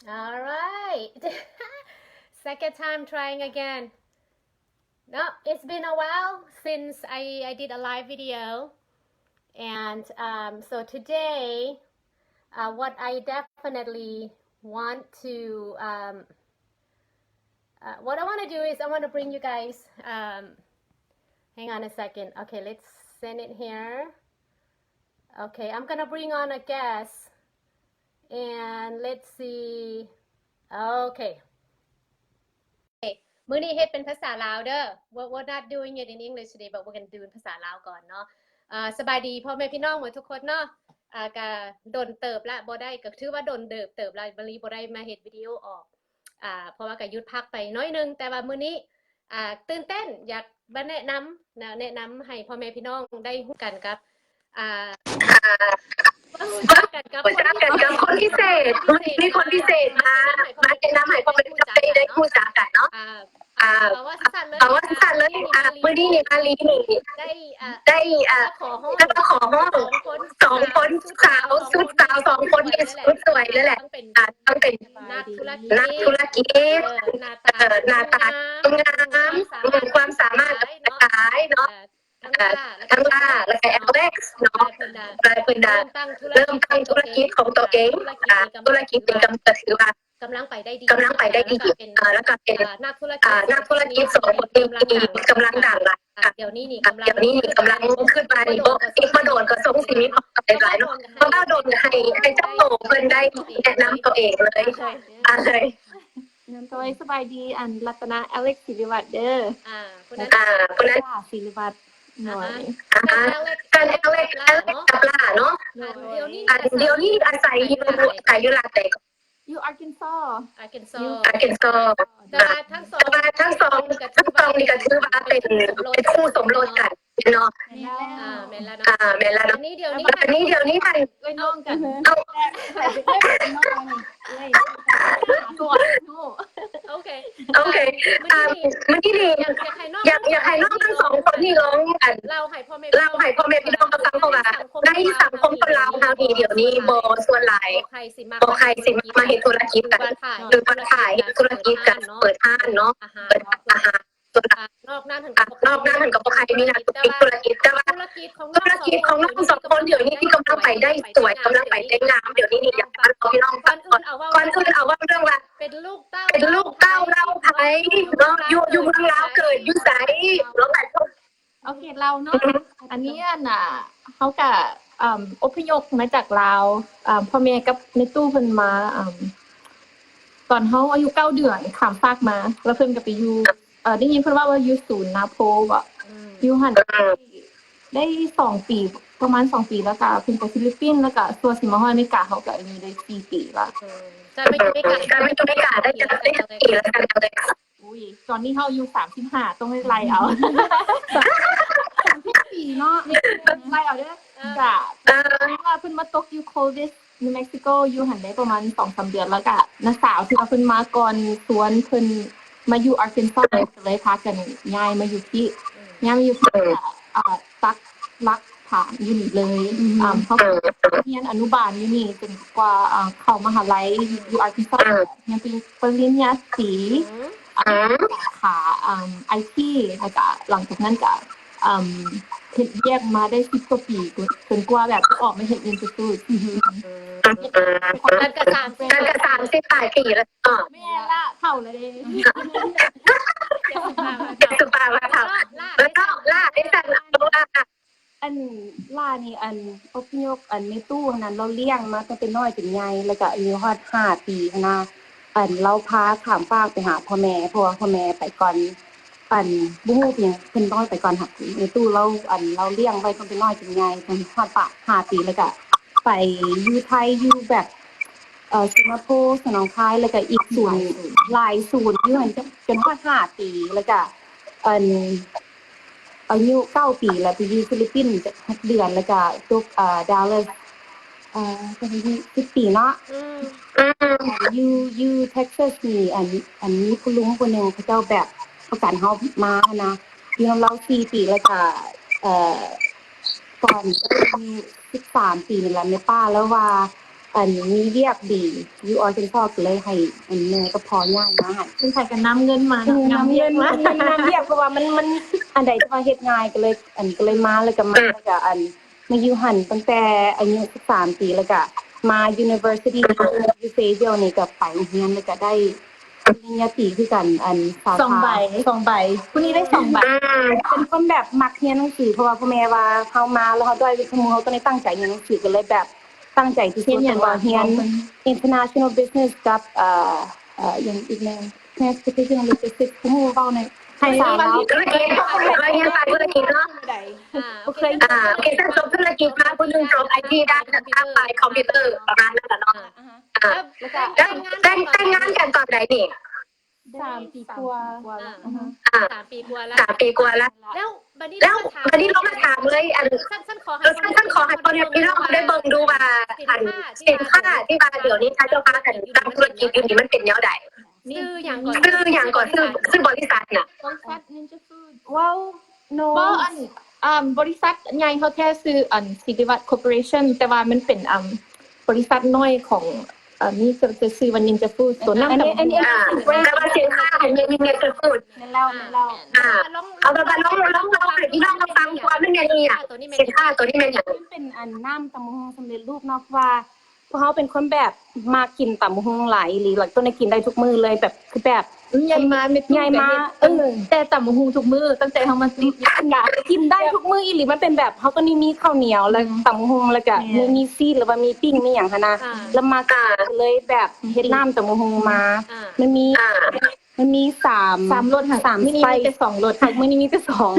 All right. Second time trying again. No, it's been a while since I, I did a live video. And, um, so today, uh, what I definitely want to, um, uh, what I wanna do is I wanna bring you guys, um, hang on a second. Okay, let's send it here. Okay, I'm gonna bring on a guest. And let's see. Okay. ມື້ນີ້ເຮັດເປັນພາສາລາວເດີ. We're, we're not doing it in English today, but we're gonna do it ພາສາລາວກ່ອນເນາະ. ເອີ ສະບາຍດີພໍ່ແມ່ພີ່ນ້ອງໝົດທຸກຄົນເນາະ. ອາ ກະດົນເຕີບລະບໍ່ໄດ້ ກະຖືວ່າດົນເຕີບ ເຕີບລະ ມາລີບໍ່ໄດ້ມາເຮັດວິດີໂອອອກ ອາ ເພາະວ່າກະຢຸດພັກໄປໜ້ອຍໜຶ່ງ ແຕ່ວ່າມື້ນີ້ ອາ ຕື່ນເຕັ້ນ ຢາກມາແນະນຳນະ ແນະນຳໃຫ້ພໍ່ແມ່ພີ່ນ້ອງໄດ້ຮູ້ກັນກັບ ອາ ຮູ້ຈັກກັນກັບ ຮູ້ຈັກກັນກັບຄົນພິເສດ ມີຄົນພິເສດມາ ມາແນະນຳໃຫ້ພໍ່ແມ່ພີ່ນ້ອງໄດ້ ໄດ້ຮູ້ຈັກກັນເນາະ. ອາ ເອົາວ່າສັ້ນໆເລີຍ ເອົາວ່າສັ້ນໆເລີຍ ອາ ມື້ນີ້ນີ້ ມາລີນີ້ ໄດ້ ອາ ໄດ້ ອາ ຂໍຮ້ອງ ຂໍຮ້ອງສອງຄົນ ສາວ ຊຸດສາວສອງຄົນນີ້ ຊຸດສວຍເລີຍແຫຼະ ທັງເປັນ ອາ ທັງເປັນ ນັກທຸລະກິດ ນັກທຸລະກິດ ເອີ ໜ້າຕາ ເອີ ໜ້າຕາງາມ ຄວາມສາມາດຫຼາຍເນາະ ເອີ ທັງລາ ແລ້ວກໍ ແອເລັກເນາະ ເພິ່ນ ເລີ່ມຕັ້ງທຸລະກິດຂອງຕົວເອງ ອາ ທຸລະກິດນີ້ກຳເນີດ ຖືວ່າ ກຳລັງໄປໄດ້ດີ ກຳລັງໄປໄດ້ດີ ແລ້ວກໍເປັນ ເອີ ແລ້ວກໍເປັນ ອາ ນັກທຸລະກິດ ອາ ນັກທຸລະກິດສອງຄົນນີ້ກຳລັງດັງຫຼາຍ ດຽວນີ້ນີ້ ດຽວນີ້ນີ້ກຳລັງ ຄິດວ່ານີ້ບໍ່ ອີກບໍ່ດົນກໍຊົງຊິມີຄວາມຫຼາຍເນາະ ເພາະວ່າດົນໃຫ້ ໃຫ້ເຈົ້າໂຕເພິ່ນໄດ້ແນະນຳຕົວເອງເລີຍ ເອີ ແນະນຳຕົວເອງ. ສະບາຍດີ ອັນ ລັດຕະນະ ອາເລັກ ສິລິວັດເດີ ອາ ຜູ້ນັ້ນ ອາ ຜູ້ນັ້ນ ສິລິວັດ ໂດຍ ອາ ແຟນອາເລັກ ອາ ແຟນອາເລັກກັບຫຼ້າເນາະ ດຽວນີ້ ອັນ ດຽວນີ້ອາໄສຢູ່ ອາໄສຢູ່ລັດໃດ? ຢູ່ອາຣ໌ເຄນຊໍ ອາຣ໌ເຄນຊໍ ອາຣ໌ເຄນຊໍ ແຕ່ວ່າທັງສອງ ແຕ່ວ່າທັງສອງ ທັງສອງນີ້ກໍຖືວ່າເປັນ ເປັນຄູ່ສົມລົດກັນເນາະ ແມ່ນແລ້ວ ອາ ແມ່ນແລ້ວເນາະ ອາ ແມ່ນແລ້ວເນາະ ດຽວນີ້ ດຽວນີ້ຫັ້ນ ເອື້ອຍນ້ອງກັນ ເອົາ ເອື້ອຍນ້ອງນີ້ ເອື້ອຍ ໂອເຄ ໂອເຄ ມື້ນີ້ນີ້ ອາ ມື້ນີ້ນີ້ ຢາກ ຢາກໃຫ້ນ້ອງທັງສອງຄົນນີ້ລອງ ອັນ ເລົ່າໃຫ້ພໍ່ແມ່ ເລົ່າໃຫ້ພໍ່ແມ່ພີ່ນ້ອງເຮົາຟັງ ເພາະວ່າໃນສັງຄົມຄົນລາວເຮົານີ້ ດຽວນີ້ບໍ່ສ່ວນຫຼາຍ ບໍ່ໃຜຊິມັກ ບໍ່ໃຜຊິມັກມາເຮັດທຸລະກິດກັນ ຫຼືວ່າຖ້າເຮັດທຸລະກິດກັນ ເປີດຮ້ານເນາະ ເປີດອາຫານ ນອກນັ້ນຫັ້ນກໍບໍ່ ນອກນັ້ນຫັ້ນກໍບໍ່ໃຜມີນັກທຸລະກິດ ແຕ່ວ່າທຸລະກິດຂອງ ທຸລະກິດຂອງນ້ອງສອງຄົນດຽວນີ້ທີ່ກຳລັງໄປໄດ້ສວຍ ກຳລັງໄປໄດ້ງາມ ດຽວນີ້ນີ້ ຢາກໃຫ້ພີ່ນ້ອງຟັງກ່ອນ ກ່ອນອື່ນເອົາເວົ້າເລື່ອງວ່າ ເປັນລູກເຕົ້າ ເປັນລູກເຕົ້າເຫຼົ່າໃຜເນາະ ຢູ່ ຢູ່ເມືອງລາວ ເກີດຢູ່ໃສເນາະ ໂອເຄ ເລົ່າເນາະ ອັນນີ້ ອັນນ່າ ເຮົາກະ ເອີ່ມ ອົບພະຍົບມາຈາກລາວ ເອີ່ມ ພໍ່ແມ່ກັບແມ່ຕູ້ເພິ່ນມາ ເອີ່ມ ຕອນເຮົາອາຍຸເກົ້າເດືອນ ຂ້າມຟາກມາ ແລ້ວເພິ່ນກໍໄປຢູ່ ເອີ່ ໄດ້ຍິນເພິ່ນເວົ້າວ່າຢູ່ສູນນາໂພບໍ ອືມ ຢູ່ຫັ້ນ ອືມ ໄດ້ສອງປີ ປະມານສອງປີ ແລ້ວກໍເພິ່ນໄປຟີລິບປິນ ແລ້ວກໍຊົ່ວຊິມາຮອດອາເມລິກາ ເຮົາກໍຢູ່ໄດ້ສີ່ປີລະ ອືມ ຈະມາຢູ່ອາເມລິກາ ຈະມາຢູ່ອາເມລິກາໄດ້ຈັກ ໄດ້ຈັກປີລະ? ອຸ້ຍ ຕອນນີ້ເຮົາອາຍຸສາມສິບຫ້າ ຕ້ອງໄດ້ໄລ່ເອົາ ສາມສິບຫ້າປີເນາະ ໄລ່ເອົາເດີ ເອີ ກະ ເອີ ເພາະວ່າເພິ່ນມາຕົກຢູ່ໂຄວິດ ນິວເມັກຊິໂກ ຢູ່ຫັ້ນໄດ້ປະມານສອງສາມເດືອນ ແລ້ວກະນ້າສາວທີ່ວ່າເພິ່ນມາກ່ອນ ຊວນເພິ່ນມາຢູ່ອາຣ໌ເຄນຊໍ ກໍເລີຍພາກັນຍ້າຍມາຢູ່ພີ້ ອືມ ຍ້າຍມາຢູ່ພີ້ ເອີ ກໍ ອ່າ ປັກຫຼັກຖານຢູ່ນີ້ເລີຍ ອືມ ອ່າ ເຮົາ ເອີ ຮຽນອະນຸບານຢູ່ນີ້ ຈົນກວ່າ ອ່າ ເຂົ້າມະຫາໄລຢູ່ອາຣ໌ເຄນຊໍ ຮຽນປະລິນຍາຕີ ອືມ ອ່າ ສາຂາ ອ່າ ໄອທີ ແລ້ວກະຫຼັງຈາກນັ້ນກະ ອ່າ ເຮັດວຽກມາໄດ້ສິບກວ່າປີ ຈົນກວ່າແບບຈະອອກມາເຮັດເງິນສຸດໆ ອືມ ນັ້ນກະສາມສິບ ນັ້ນກະສາມສິບປາຍປີແລ້ວເນາະ ແມ່ນລະ ເຖົ້າແລ້ວເດ້ ເຈັດສິບປາຍແລ້ວເຖົ້າ ແລ້ວເນາະ ຫຼ້າເດ້ຊັ້ນ ອັນ ຫຼ້ານີ້ ອັນ ອົບພະຍົບ ອັນ ແມ່ຕູ້ຫັ້ນນະ ລາວລ້ຽງມາຕັ້ງແຕ່ນ້ອຍຈົນໃຫຍ່ ແລ້ວກະອາຍຸຮອດຫ້າປີຫັ້ນນະ ອັນ ລາວພາຂ້າມຟາກໄປຫາພໍ່ແມ່ ເພາະວ່າພໍ່ແມ່ໄປກ່ອນ ອັນ ບໍ່ຮູ້ເປັນຫຍັງ ເພິ່ນຕ້ອງໄປກ່ອນ ແມ່ຕູ້ລາວ ອັນ ລາວລ້ຽງໄວ້ຕັ້ງແຕ່ນ້ອຍຈົນໃຫຍ່ ຈົນຮອດປະ ຫ້າປີ ແລ້ວກະໄປຢູ່ໄທ ຢູ່ແບບ ເອີ ສິງກະໂປ ສະໜອງຄາຍ ແລ້ວກະອີກສູນ ຫຼາຍສູນ ຫຼາຍສູນຢູ່ຫັ້ນ ຈົນ ຈົນຮອດຫ້າປີ ແລ້ວກະ ອັນ ອາຍຸເກົ້າປີ ແລ້ວໄປຢູ່ຟີລິບປິນຈັກຫົກເດືອນ ແລ້ວກະຕົກ ເອີ ດາລັດ ເອີ ກໍໄດ້ສິບປີເນາະ ອືມ ຢູ່ ຢູ່ເທັກຊັສນີ້ ອັນ ອັນ ມີຜູ້ລຸງຜູ້ໜຶ່ງ ເຂົາເຈົ້າແບບປະກັນເຮົາມາຫັ້ນນະ ຢູ່ນຳລາວສີ່ປີ ແລ້ວກະ ເອີ ກ່ອນອາຍຸສິບສາມປີນີ້ລະ ແມ່ປ້າລາວວ່າ ອັນມີວຽກດີຢູ່ອາເຊັນຊໍ ກໍເລີຍໃຫ້ອັນແມ່ກັບພໍ່ຍ້າຍມາຫັ້ນ ເພິ່ນໃຫ້ກັນນຳເງິນມາ ເອີ ເນາະ ນຳເງິນ ນຳວຽກມາ ນຳວຽກ ເພາະວ່າມັນ ມັນອັນໃດທີ່ວ່າເຮັດງ່າຍ ກໍເລີຍ ອັນ ກໍເລີຍມາ ແລ້ວກໍມາ ແລ້ວກໍອັນ ມາຢູ່ຫັ້ນຕັ້ງແຕ່ອາຍຸສິບສາມປີ ແລ້ວກະມາ University ຢູ່ Fayetteville ນີ້ ກະໄປໂຮງຮຽນ ແລ້ວກະໄດ້ປະລິນຍາຕີຄືກັນ ອັນ ສາຂາສອງໃບ ສອງໃບ ຜູ້ນີ້ໄດ້ສອງໃບ. ເປັນຄົນແບບມັກຮຽນໜັງສື ເພາະວ່າພໍ່ແມ່ວ່າເຮົາມາແລ້ວເຮົາດ້ອຍວິຊາໝູ່ ເຮົາຕ້ອງໄດ້ຕັ້ງໃຈຮຽນໜັງສື ກະເລີຍແບບຕັ້ງໃຈທີ່ສຸດ ແຕ່ວ່າຮຽນ International Business ກັບ ເອີ ເອີ ຫຍັງອີກແນ່ Transportation and Logistics ບໍ່ຮູ້ເວົ້າໃນ ໃຫ້ສາວລາວ ທຸລະກິດ ເຮົາຮຽນສາຍທຸລະກິດເນາະ ອ່າ ໂອເຄ ອ່າ ໂອເຄ ຊັ້ນຈົບທຸລະກິດມາ ຜູ້ໜຶ່ງຈົບໄອທີ ດ້ານ ດ້ານຝ່າຍຄອມພິວເຕີ ປະມານນັ້ນລະເນາະ ອ່າ ແລ້ວ ແລ້ວແຕ່ງ ແຕ່ງງານກັນຕອນໃດນີ້? ສາມປີກວ່າ ອ່າ ອ່າ ສາມປີກວ່າແລ້ວ ສາມປີກວ່າແລ້ວ ແລ້ວບາດນີ້ ແລ້ວບາດນີ້ລອງມາຖາມເລີຍ ອັນ ຊັ້ນ ຊັ້ນຂໍໃຫ້ ເອີ ຊັ້ນຂໍໃຫ້ພໍ່ແມ່ພີ່ນ້ອງໄດ້ເບິ່ງດູວ່າ ອັນ ສິນຄ້າທີ່ວ່າດຽວນີ້ເຂົາເຈົ້າພາກັນຕັ້ງທຸລະກິດຢູ່ນີ້ ມັນເປັນແນວໃດ? ຊື່ຫຍັງເກາະ? ຊື່ຫຍັງເກາະ? ຊື່ ຊື່ບໍລິສັດນະ? ບໍລິສັດ Ninja Foods. ເວົ້າ No. ບໍ່ ອັນ ອາ ບໍລິສັດໃຫຍ່ເຮົາແທ້ຊື່ ອັນ ສິລິວັດ Corporation ແຕ່ວ່າມັນເປັນ ອາ ບໍລິສັດນ້ອຍຂອງ ອາ ນີ້ຈະ ຈະຊື່ວ່າ Ninja Foods ໂຕນຳ ອັນນີ້ ອັນນີ້ ອ່າ ແຕ່ວ່າສິນຄ້າຫັ້ນແມ່ນ Ninja Foods ແມ່ນແລ້ວ ແມ່ນແລ້ວ ອ່າ ເອົາ ແບບວ່າລອງ ລອງເລົ່າໃຫ້ພີ່ນ້ອງເຮົາຟັງກ່ອນ ມັນແມ່ນອີ່ຫຍັງ? ສິນຄ້າໂຕນີ້ແມ່ນຫຍັງ? ມັນເປັນ ອັນ ນ້ຳຕຳບັກຫຸ່ງສຳເລັດຮູບເນາະ ເພາະວ່າ ພວກເຮົາເປັນຄົນແບບມັກກິນຕຳບັກຫຸ່ງຫຼາຍອີ່ຫຼີ ແລ້ວໂຕນີ້ກິນໄດ້ທຸກມື້ເລີຍ ແບບ ຄືແບບ ໃຫຍ່ມາແມ່ຕູ້ ໃຫຍ່ມາ ເອີ ແຕ່ຕຳບັກຫຸ່ງທຸກມື້ ຕັ້ງແຕ່ເຮົາມາຕິດຢູ່ ກິນໄດ້ທຸກມື້ອີ່ຫຼີ ມັນເປັນແບບ ເຮົາກໍນີ້ມີເຂົ້າໜຽວ ແລ້ວ ອືມ ຕຳບັກຫຸ່ງ ແລ້ວກໍ ແມ່ນ ມີ ມີຊີ້ນ ຫຼືວ່າມີປີ້ງ ມີຫຍັງຫັ້ນນະ ອ່າ ແລ້ວມາ ອ່າ ກໍເລີຍແບບເຮັດນ້ຳຕຳບັກຫຸ່ງມາ ອ່າ ມັນມີ ອ່າ ມັນມີສາມ ສາມລົດ ສາມ ມີ spice ມີແຕ່ສອງລົດ ຫາກມື້ນີ້ມີແຕ່ສອງ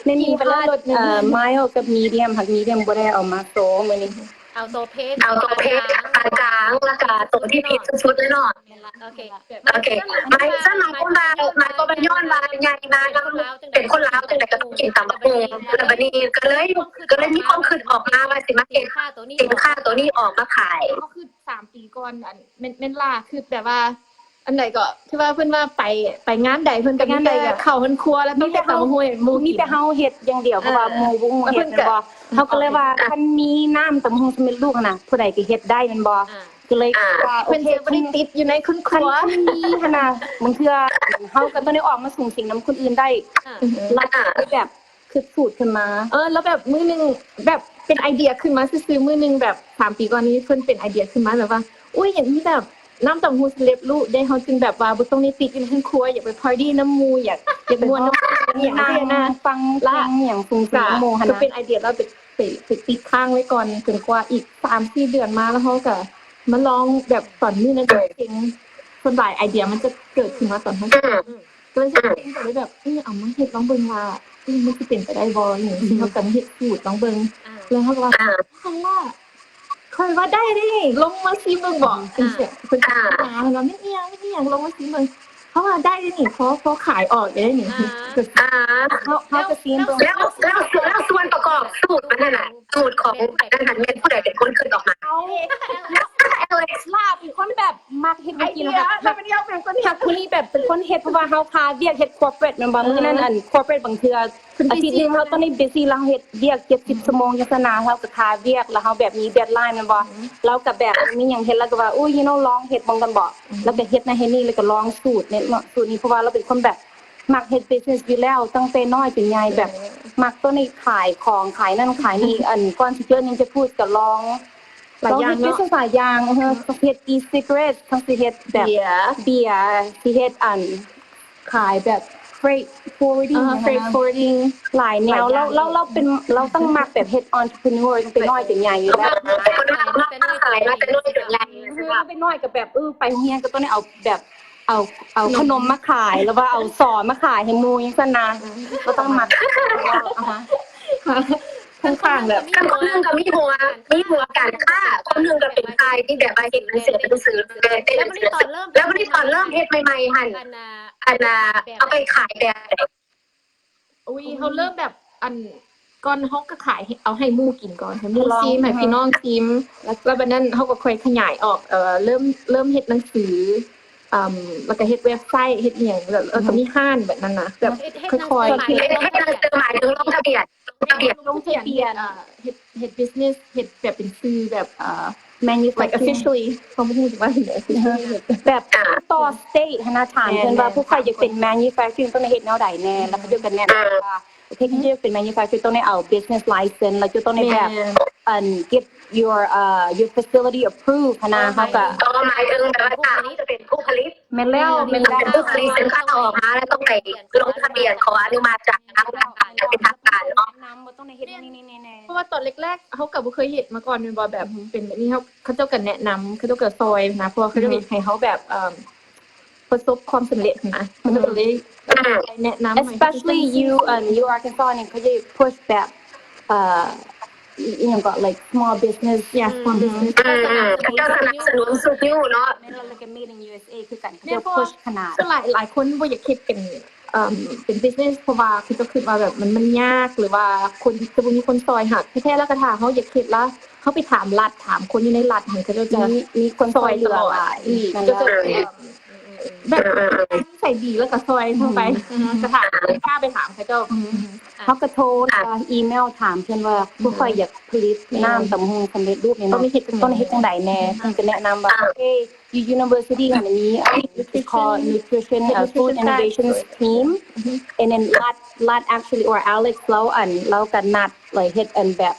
ແມ່ນມີ ກິນຄົນລະລົດໜຶ່ງ ເອີ mild ກັບ medium ຫາກ medium ບໍ່ໄດ້ເອົາມາໂຊມື້ນີ້ ເອົາໂຕເພດ ເອົາໂຕເພດປານກາງ ແລ້ວກະໂຕທີ່ຜິດສຸດໆເລີຍເນາະ ໂອເຄ ໂອເຄ ໝາຍ ຊັ້ນໝາຍຄວາມວ່າ ໝາຍຄວາມວ່າຍ້ອນວ່າໃຫຍ່ມາເນາະ ເປັນຄົນລາວຈັ່ງໃດກໍຕ້ອງກິນຕຳບັກຫຸ່ງ ແລ້ວບັດນີ້ກໍເລີຍ ກໍເລີຍມີຄວາມຄິດອອກມາວ່າຊິມາເຮັດສິນຄ້າໂຕນີ້ອອກມາຂາຍ ກໍຄືສາມປີກ່ອນ ອັນ ແມ່ນ ແມ່ນລາ ຄືແບບວ່າ ອັນໃດກໍ ທີ່ວ່າເພິ່ນວ່າໄປ ໄປງານໃດເພິ່ນກໍມີແຕ່ເຂົ້າເຮືອນຄົວ ແລ້ວຕ້ອງເຮັດຕຳບັກຫຸ່ງໃຫ້ໝູ່ກິນ ມີແຕ່ເຮົາເຮັດຢ່າງດຽວ ເອີ ເພາະວ່າໝູ່ບໍ່ຮູ້ເຮັດ ແມ່ນບໍ່ ເຮົາກໍເລີຍວ່າ ຄັນມີນ້ຳຕຳບັກຫຸ່ງສຳເລັດຮູບຫັ້ນນະ ຜູ້ໃດກໍເຮັດໄດ້ແມ່ນບໍ່ ອ່າ ກໍເລີຍ ອ່າ ວ່າ ໂອເຄ ເພິ່ນຈະບໍ່ໄດ້ຕິດຢູ່ໃນເຮືອນຄົວ ຄັນມີຫັ້ນນະ ບາງເທື່ອເຮົາກໍຕ້ອງໄດ້ອອກມາສູງສິງນຳຄົນອື່ນໄດ້ ອ່າ ແລ້ວກໍແບບ ຄິດສູດຂຶ້ນມາ ເອີ ແລ້ວແບບມື້ໜຶ່ງ ແບບເປັນໄອເດຍຂຶ້ນມາຊື່ໆ ມື້ໜຶ່ງແບບສາມປີກ່ອນນີ້ ເພິ່ນເປັນໄອເດຍຂຶ້ນມາແບບວ່າ ອຸ້ຍ ຢາກມີແບບນ້ຳຕຳບັກຫຸ່ງສຳເລັດຮູບເດ້ ເຮົາຈຶ່ງແບບວ່າບໍ່ຕ້ອງໄດ້ຕິດຢູ່ເຮືອນຄົວ ຢາກໄປປາຕີ້ນຳໝູ່ ຢາກ ຢາກມ່ວນນຳໝູ່ ຢາກ ນັ່ງຟັງເພງຫຍັງສູງໆນຳໝູ່ຫັ້ນນະ ກໍເປັນໄອເດຍ ແລ້ວໄປ ໄປ ໄປຕິດຄ້າງໄວ້ກ່ອນ ຈົນກວ່າອີກສາມສີ່ເດືອນມາ ແລ້ວເຮົາກໍມາລອງແບບຕອນມື້ນັ້ນກໍເສັງ ສ່ວນຫຼາຍໄອເດຍມັນຈະເກີດຂຶ້ນມາຕອນເຮົາ ກໍເລີຍເສັງ ກໍເລີຍແບບ ເອີ ເອົາມາເຮັດລອງເບິ່ງວ່າ ເອີ ມັນຊິເປັນໄປໄດ້ບໍ່ ຫຍັງຊີ້ ເຮົາກໍເຮັດສູດລອງເບິ່ງ ແລ້ວເຮົາກໍວ່າ ເຮົາວ່າ ຂ້ອຍວ່າໄດ້ເດ້ ລອງມາຊີມເບິ່ງບໍ ຈັ່ງຊີ້ ເພິ່ນກໍມາ ເພິ່ນວ່າ ແມ່ນອີ່ຫຍັງ ແມ່ນອີ່ຫຍັງ ລອງມາຊີມເບິ່ງ ເຮົາວ່າໄດ້ເດ້ນີ້ ພໍ ພໍຂາຍອອກໄດ້ນີ້ ເຮົາ ເຮົາກໍຊີມເບິ່ງ ແລ້ວ ແລ້ວ ແລ້ວສ່ວນປະກອບສູດມັນຫັ້ນນະ ສູດຂອງອັນນັ້ນຫັ້ນ ແມ່ນຜູ້ໃດເປັນຄົນຄິດອອກມາ? ເຮົາ Alex ລະເປັນຄົນແບບ ມັກເຮັດວຽກກິນ ແລ້ວມັນເປັນຄົນເຮັດ ຜູ້ນີ້ແບບເປັນຄົນເຮັດ ເພາະວ່າເຮົາຄາວຽກເຮັດ corporate ແມ່ນບໍ່? ມື້ນັ້ນອັນ corporate ບາງເທື່ອອາທິດໜຶ່ງເຮົາຕ້ອງໄດ້ busy ແລ້ວເຮົາເຮັດວຽກເຈັດສິບຊົ່ວໂມງ ຈັ່ງຊັ້ນນະ ເຮົາກໍຄາວຽກ ແລ້ວເຮົາແບບມີ deadline ແມ່ນບໍ່? ລາວກໍແບບມີຫຍັງເຮັດ ລາວກໍວ່າ ໂອ້ຍ you know ລອງເຮັດເບິ່ງກັນບໍ? ລາວກໍເຮັດນັ້ນເຮັດນີ້ ແລ້ວກໍລອງສູດນີ້ເນາະ ສູດນີ້ ເພາະວ່າລາວເປັນຄົນແບບມັກເຮັດ business ຢູ່ແລ້ວ ຕັ້ງແຕ່ນ້ອຍຈົນໃຫຍ່ ແບບມັກໂຕນີ້ ຂາຍຂອງ ຂາຍນັ້ນຂາຍນີ້ ອັນ ກ່ອນຊິເຈີ Ninja Foods ກໍລອງ ຫຼາຍຢ່າງເນາະ ລອງເຮັດ business ຫຼາຍຢ່າງ ເອີ ເຮັດ e-cigarette ທັງຊິເຮັດແບບເບຍ ເບຍ ຊິເຮັດອັນ ຂາຍແບບ freight forwarding ເອີ freight forwarding ຫຼາຍແນວ ຫຼາຍຢ່າງ ລາວ ລາວ ລາວເປັນ ລາວຕັ້ງມັກແບບເຮັດ entrepreneur ຕັ້ງແຕ່ນ້ອຍຈົນໃຫຍ່ຢູ່ແລ້ວ ເປັນຄົນທີ່ມັກຂາຍມາແຕ່ນ້ອຍຈົນໃຫຍ່ ເອີ ເປັນນ້ອຍກໍແບບ ເອີ ໄປໂຮງຮຽນກໍຕ້ອງໄດ້ເອົາແບບ ເອົາ ເອົາຂະໜົມມາຂາຍ ຫຼືວ່າເອົາສໍມາຂາຍໃຫ້ໝູ່ຈັ່ງຊັ້ນນະ ກໍຕ້ອງມັກ ອ່າຮະ ຂ້າງໆ ແບບ ຄົນໜຶ່ງກໍມີຫົວ ມີຫົວການຄ້າ ຄົນໜຶ່ງກໍເປັນຝ່າຍທີ່ແບບວ່າເຮັດໜັງສື ເປັນໜັງສື ແລ້ວບັດນີ້ຕອນເລີ່ມ ແລ້ວບັດນີ້ຕອນເລີ່ມເຮັດໃໝ່ໆ ຫັ້ນ ອັນນ່າ ອັນນ່າ ເອົາໄປຂາຍແບບໃດ? ອຸ້ຍ ເຮົາເລີ່ມແບບ ອັນ ກ່ອນເຮົາກໍຂາຍ ເອົາໃຫ້ໝູ່ກິນກ່ອນ ໃຫ້ໝູ່ຊີມ ໃຫ້ພີ່ນ້ອງຊີມ ແລ້ວບັດນັ້ນເຮົາກໍຄ່ອຍຂະຫຍາຍອອກ ເອີ ເລີ່ມ ເລີ່ມເຮັດໜັງສື ອາ ແລ້ວກໍເຮັດເວັບໄຊ ເຮັດອີ່ຫຍັງ ແລ້ວກໍມີຮ້ານແບບນັ້ນນະ ແບບຄ່ອຍໆ ເຮັດ ເຮັດໜັງສື ໝາຍເຖິງລົງທະບຽນ ລົງທະບຽນ ລົງທະບຽນ ເຮັດ ເຮັດ business ເຮັດແບບເປັນສື່ແບບ ເອີ manufacturing officially ເຂົາບໍ່ຮູ້ວ່າເປັນ officially ແບບຕໍ່ state ຫັ້ນນະ ຖາມເພິ່ນວ່າ ພວກຂ້ອຍຢາກເປັນ manufacturing ຕ້ອງໄດ້ເຮັດແນວໃດແດ່ ແລ້ວເຂົາເຈົ້າກໍແນະນຳວ່າ ໂອເຄ ເຂົາເຈົ້າຢາກເປັນ manufacturing ຕ້ອງໄດ້ເອົາ business license ແລ້ວເຈົ້າຕ້ອງໄດ້ແບບ ອັນ get your uh your facility approved ຫັ້ນນະ ເຮົາກໍ ກໍໝາຍເຖິງແບບວ່າຖ້າເຮົາຈະເປັນຜູ້ຜະລິດ ແມ່ນແລ້ວ ແມ່ນແລ້ວ ເປັນຜູ້ຜະລິດສິນຄ້າອອກມາ ແລ້ວຕ້ອງໄປລົງທະບຽນຂໍອະນຸມັດຈາກທາງການຢ່າງເປັນທາງການເນາະ ແນະນຳວ່າຕ້ອງໄດ້ເຮັດນີ້ໆ ເພາະວ່າຕອນແລກໆ ເຮົາກໍບໍ່ເຄີຍເຮັດມາກ່ອນແມ່ນບໍ່ ແບບເປັນແບບນີ້ ເຂົາ ເຂົາເຈົ້າກໍແນະນຳ ເຂົາເຈົ້າກໍຊ່ອຍນະ ເພາະວ່າເຂົາເຈົ້າຢາກໃຫ້ເຮົາແບບ ປະສົບຄວາມສຳເລັດນະ ເຂົາເຈົ້າກໍເລີຍແນະນຳ especially you and you Arkansas ນີ້ ເຂົາຈະ push ແບບ ເອີ ອີ່ຫຍັງເກາະ like small business yeah small business ເຂົາເຈົ້າສະໜັບສະໜູນຊຸດຍູ້ເນາະ ແມ່ນແລ້ວ like made in ເອສເອ ຄືກັນ ເຂົາເຈົ້າ push ຂະໜາດ ສ່ວນຫຼາຍ ຫຼາຍຄົນບໍ່ຢາກເຮັດເປັນ ເອີ ເປັນ business ເພາະວ່າເຂົາເຈົ້າຄິດວ່າແບບມັນ ມັນຍາກ ຫຼືວ່າຄົນຈະບໍ່ມີຄົນຊ່ອຍຫາກແທ້ໆ ແລ້ວກໍຖ້າເຮົາຢາກເຮັດລະ ເຮົາໄປຖາມລັດ ຖາມຄົນຢູ່ໃນລັດຫັ້ນ ເຂົາເຈົ້າຈະມີ ມີຄົນຊ່ອຍເຫຼືອຫຼາຍ ເຂົາເຈົ້າຈະ ແບບນິໄສດີ ແລ້ວກໍຊ່ອຍເຂົ້າໄປ ສະຖານທີ່ ຖ້າໄປຖາມເຂົາເຈົ້າ ເຮົາກໍໂທ ເອີ ອີເມວຖາມເພິ່ນວ່າ ພວກຂ້ອຍຢາກຜະລິດນ້ຳຕຳບັກຫຸ່ງສຳເລັດຮູບນີ້ເນາະ ຕ້ອງເຮັດຈັ່ງໃດແດ່ ເພິ່ນກໍແນະນຳວ່າ ເອີ ຢູ່ university ຫັ້ນນະ ມີ it's called nutrition uh food innovation team and then ລັດ ລັດ actually or Alex ລາວ ອັນ ລາວກໍນັດ like ເຮັດ ອັນ ແບບ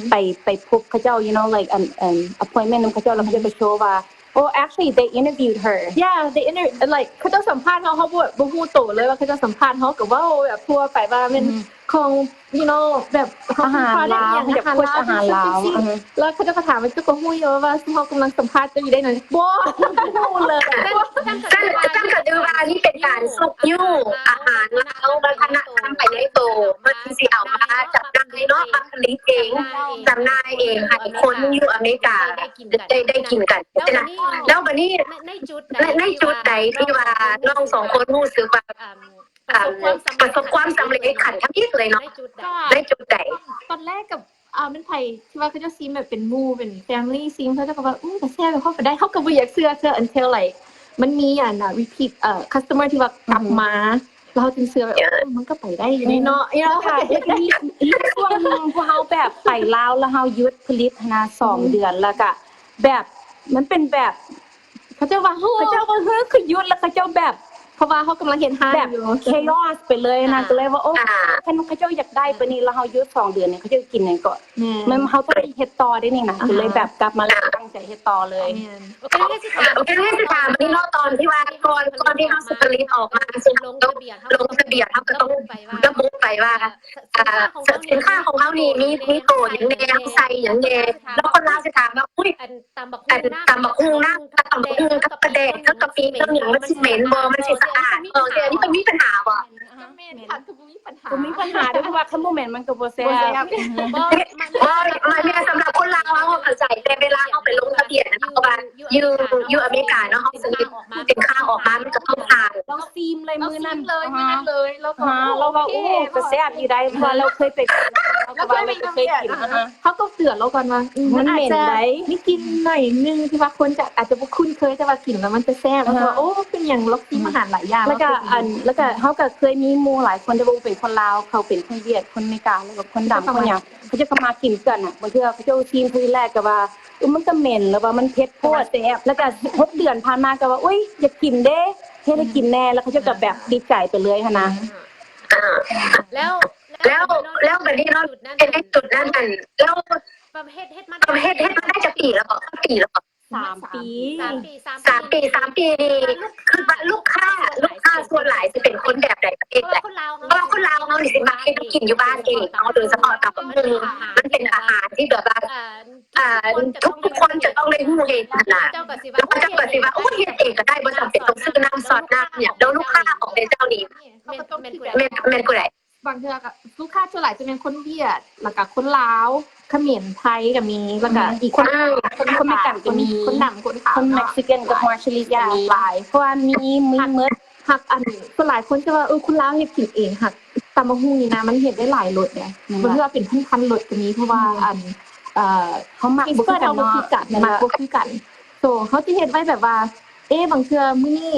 ໄປ ໄປພົບເຂົາເຈົ້າ you know like ອັນ ອັນ appointment ນຳເຂົາເຈົ້າ ແລ້ວເຂົາເຈົ້າກໍໂຊວ່າ oh actually they interviewed her yeah they inter like ເຂົາເຈົ້າສຳພາດເຮົາ ເຮົາບໍ່ ບໍ່ຮູ້ໂຕເລີຍວ່າເຂົາເຈົ້າສຳພາດ ເຮົາກໍເວົ້າແບບທົ່ວໄປວ່າແມ່ນຂອງ you know ແບບເຮົາ ອາຫານລາວ ເຂົາເຈົ້າ push ອາຫານລາວ ແລ້ວເຂົາເຈົ້າກໍຖາມວ່າ ເຈົ້າກໍຮູ້ຢູ່ວ່າ ເຮົາກຳລັງສຳພາດເຈົ້າຢູ່ໄດ໋ນັ້ນ ບໍ່ ບໍ່ຮູ້ເລີຍ ຊັ້ນ ຊັ້ນກໍຖືວ່ານີ້ເປັນການຊຸກຍູ້ອາຫານລາວ ວັດທະນະທຳໄປໃນໂຕ ມັນຊິເອົາມາຈຳໜ່າຍເນາະ ມາຜະລິດເອງ ຈຳໜ່າຍເອງ ໃຫ້ຄົນຢູ່ອາເມລິກາໄດ້ ໄດ້ກິນກັນ ແລ້ວບັດນີ້ ໃນ ໃນຈຸດໃດ ໃນຈຸດໃດທີ່ວ່ານ້ອງສອງຄົນຮູ້ສຶກວ່າ ປະສົບຄວາມສຳເລັດຂັ້ນທຳອິດເລີຍເນາະ ໃນຈຸດໃດ ຕອນແລກກໍ ອ່າ ແມ່ນໃຜທີ່ວ່າເຂົາເຈົ້າຊີມແບບເປັນໝູ່ເປັນ family ຊີມ ເຂົາເຈົ້າກໍວ່າ ອື ກໍແຊບ ເຮົາກໍໄດ້ ເຮົາກໍບໍ່ຢາກເຊື່ອເທື່ອ until like ມັນມີອັນນະ repeat ເອີ customer ທີ່ວ່າກັບມາ ແລ້ວເຮົາຈຶ່ງເຊື່ອວ່າ ເອີ ມັນກໍໄປໄດ້ຢູ່ເດເນາະ ແລ້ວກໍ ແລ້ວກໍມີ ມີຊ່ວງໜຶ່ງພວກເຮົາແບບໄປລາວ ແລ້ວເຮົາຢຸດຜະລິດຫັ້ນນະ ສອງເດືອນ ແລ້ວກໍແບບ ມັນເປັນແບບ ເຂົາເຈົ້າວ່າ ເຂົາເຈົ້າວ່າ ເຮີ ຄືຢຸດ ແລ້ວເຂົາເຈົ້າແບບ ເພາະວ່າເຮົາກຳລັງເຮັດຮ້ານຢູ່ chaos ໄປເລີຍນະ ກໍເລີຍວ່າ ໂອ້ ຄັນເຂົາເຈົ້າຢາກໄດ້ປານນີ້ ແລ້ວເຮົາຢຸດສອງເດືອນນີ້ ເຂົາເຈົ້າກິນຫຍັງເກາະ ແມ່ນ ເຮົາຕ້ອງເຮັດຕໍ່ເດ້ນີ້ນະ ກໍເລີຍແບບກັບມາ ແລ້ວຕັ້ງໃຈເຮັດຕໍ່ເລີຍ ໂອເຄ ຊິຖາມ ໂອເຄ ຊິຖາມນີ້ເນາະ ຕອນທີ່ວ່າ ກ່ອນ ກ່ອນທີ່ເຮົາຊິຜະລິດອອກມາ ຊິລົງທະບຽນ ເຮົາກໍຕ້ອງລະບຸໄປວ່າ ອ່າ ສິນຄ້າຂອງເຮົານີ້ມີ ມີໂຕຫຍັງແດ່ ເຮົາໃສ່ຫຍັງແດ່ ແລ້ວຄົນລາວຊິຖາມວ່າ ອຸ້ຍ ອັນ ຕຳບັກຫຸ່ງນຳ ຕຳບັກຫຸ່ງກັບປາແດກ ກັບກະປິ ກັບຫຍັງ ມັນຊິເໝັນບໍ່ ມັນຊິສະອາດບໍ່ ແຕ່ອັນນີ້ມັນມີບັນຫາບໍ່ ແມ່ນ ຄັນບໍ່ມີບັນຫາ ບໍ່ມີບັນຫາເດີ້ ເພາະວ່າຄັນບໍ່ເໝັນມັນກໍບໍ່ແຊບ ບໍ່ແຊບ ບໍ່ ມັນ ມັນສຳລັບຄົນລາວເຮົາເຂົ້າໃຈ ແຕ່ເວລາເຮົາໄປລົງທະບຽນ ເພາະວ່າຢູ່ ຢູ່ອາເມລິກາເນາະ ເຮົາຊື້ສິນຄ້າອອກມາ ມັນກໍຕ້ອງຜ່ານ ລາວຊີມເລີຍມື້ນັ້ນ ລາວຊີມເລີຍ ມື້ນັ້ນເລີຍ ລາວກໍ ລາວວ່າ ໂອ້ ກໍແຊບຢູ່ໄດ໋ ເພາະວ່າລາວເຄີຍໄປ ລາວກໍວ່າລາວກໍເຄີຍກິນ ເຮົາກໍເຕືອນລາວກ່ອນວ່າ ມັນເໝັນໄດ໋ ມີກິ່ນໜ້ອຍໜຶ່ງ ທີ່ວ່າຄົນຈະ ອາດຈະບໍ່ຄຸ້ນເຄີຍ ແຕ່ວ່າກິນແລ້ວມັນຈະແຊບ ລາວກໍວ່າ ໂອ້ ເປັນຫຍັງ ລາວຊີມອາຫານຫຼາຍຢ່າງ ແລ້ວກໍອັນ ແລ້ວກໍເຮົາກໍເຄີຍມີໝູ່ຫຼາຍຄົນ ທີ່ບໍ່ເປັນຄົນລາວ ເຂົາເປັນຄົນຫວຽດ ຄົນອາເມລິກາ ແລ້ວກໍຄົນດຳ ຄົນຫຍັງ ເຂົາເຈົ້າກໍມາກິນກັນນະ ບາງເທື່ອເຂົາເຈົ້າຊີມເທື່ອແລກກໍວ່າ ເອີ ມັນກໍເໝັນ ຫຼືວ່າມັນເຜັດໂພດ ແຕ່ວ່າແຊບ ແລ້ວກໍຫົກເດືອນຜ່ານມາກໍວ່າ ໂອ້ຍ ຢາກກິນເດ້ ເຮັດໃຫ້ກິນແດ່ ແລ້ວເຂົາເຈົ້າກໍແບບດີໃຈໄປເລີຍຫັ້ນນະ ອ່າ ແລ້ວ ແລ້ວ ແລ້ວບັດນີ້ເນາະ ໃນຈຸດນັ້ນຫັ້ນ ແລ້ວເຮັດ ເຮັດມາໄດ້ຈັກປີແລ້ວເກາະ ຈັກປີແລ້ວເກາະ ສາມປີ ສາມປີ ສາມປີ ສາມປີນີ້ ຄິດວ່າລູກຄ້າ ລູກຄ້າສ່ວນຫຼາຍຊິເປັນຄົນແບບໃດປະເພດໃດ ເພາະວ່າຄົນລາວເຮົານີ້ຊິມັກເຮັດກິນຢູ່ບ້ານເອງເນາະ ໂດຍສະເພາະຕຳບັກຫຸ່ງ ມັນເປັນອາຫານທີ່ແບບວ່າ ອ່າ ທຸກໆຄົນຈະຕ້ອງໄດ້ຮູ້ເຮັດຫັ້ນນະ ແລ້ວເຂົາເຈົ້າກໍຊິວ່າ ໂອ້ຍ ເຮັດເອງກໍໄດ້ ບໍ່ຈຳເປັນຕ້ອງຊື້ນ້ຳຊອດນ້ຳຫຍັງ ແລ້ວລູກຄ້າຂອງເຂົາເຈົ້ານີ້ ແມ່ນ ແມ່ນຜູ້ໃດ ແມ່ນ ແມ່ນຜູ້ໃດ ບາງເທື່ອກໍລູກຄ້າສ່ວນຫຼາຍຈະແມ່ນຄົນຫວຽດ ແລ້ວກໍຄົນລາວ ຂະເໝນ ໄທກໍມີ ແລ້ວກໍອີກຄົນ ຄົນ ຄົນອາເມລິກັນກໍມີ ຄົນດຳ ຄົນຂາວ ຄົນເມັກຊິກັນກັບມາເຊລີສກໍມີ ຫຼາຍ ເພາະວ່າມີ ມີໝົດ ຫາກອັນ ສ່ວນຫຼາຍຄົນຈະວ່າ ເອີ ຄົນລາວເຮັດກິນເອງ ຫາກຕຳບັກຫຸ່ງນີ້ນະ ມັນເຮັດໄດ້ຫຼາຍລົດເດ້ ບາງເທື່ອເປັນພັນໆລົດກໍມີ ເພາະວ່າອັນ ເອີ ເຮົາມັກບໍ່ຄືກັນເນາະ ມັກບໍ່ຄືກັນ ໂຕເຮົາຈະເຮັດໄວ້ແບບວ່າ ເອ ບາງເທື່ອມື້ນີ້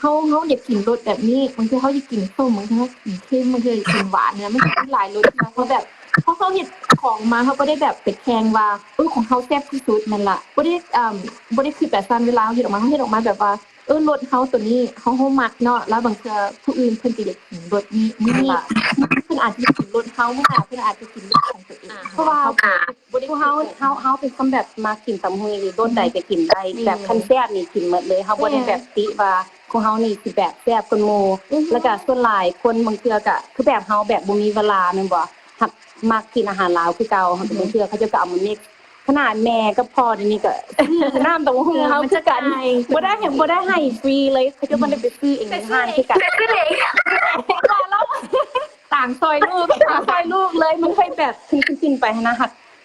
ເຮົາ ເຮົາຢາກກິນລົດແບບນີ້ ບາງເທື່ອເຮົາຢາກກິນສົ້ມ ບາງເທື່ອເຮົາກິນເຄັມ ບາງເທື່ອຢາກກິນຫວານນະ ມັນກໍມີຫຼາຍລົດນະ ເພາະແບບ ເພາະເຮົາເຮັດຂ ອອກມາ ເຮົາບໍ່ໄດ້ແບບໄປແຂ່ງວ່າ ເອີ ຂອງເຮົາແຊບທີ່ສຸດ ແມ່ນລະ ບໍ່ໄດ້ ເອີ່ມ ບໍ່ໄດ້ຄິດແບບຊັ້ນ ເວລາເຮົາເຮັດອອກມາ ເຮົາເຮັດອອກມາແບບວ່າ ເອີ ລົດເຮົາໂຕນີ້ ເຮົາ ເຮົາມັກເນາະ ແລ້ວບາງເທື່ອຜູ້ອື່ນເພິ່ນກໍຢາກກິນລົດນີ້ ມື້ໜ້າເພິ່ນອາດຈະກິນລົດເຮົາ ມື້ໜ້າເພິ່ນອາດຈະກິນລົດຂອງຕົວເອງ ອ່າ ເພາະວ່າ ອ່າ ບໍ່ໄດ້ ພວກເຮົາ ເຮົາ ເຮົາເປັນຄົນແບບມັກກິນຕຳບັກຫຸ່ງອີ່ຫຼີ ໂດນໃດກໍກິນໄດ້ ແມ່ນ ແບບຄັນແຊບນີ້ກິນໝົດເລີຍ ເຮົາບໍ່ໄດ້ ແມ່ນ ແບບຕິວ່າຂອງເຮົານີ້ຊິແບບແຊບກວ່າໝູ່ ອືຮຶ ແລ້ວກໍສ່ວນຫຼາຍຄົນບາງເທື່ອກໍຄືແບບເຮົາແບບບໍ່ມີເວລາແມ່ນບໍ່ ຮັກ ມັກກິນອາຫານລາວຄືເກົ່າ ອືຮຶ ບາງເທື່ອເຂົາເຈົ້າກໍເອົາມາ mix ຂະໜາດແມ່ກັບພໍ່ດຽວນີ້ກໍຊື້ນ້ຳຕຳບັກຫຸ່ງເອີ ເຮົາຄືກັນ ມັນຈະກາຍ ບໍ່ໄດ້ໃຫ້ ບໍ່ໄດ້ໃຫ້ຟຣີເລີຍ ເຂົາເຈົ້າບໍ່ໄດ້ໄປຊື້ເອງຢູ່ຮ້ານຄືກັນ ໄປຊື້ເອງ ຕ່າງຊ່ອຍລູກ ຕ່າງຊ່ອຍລູກເລີຍ ມັນຄ່ອຍແບບຂຶ້ນ ຂຶ້ນ ຂຶ້ນໄປຫັ້ນນະ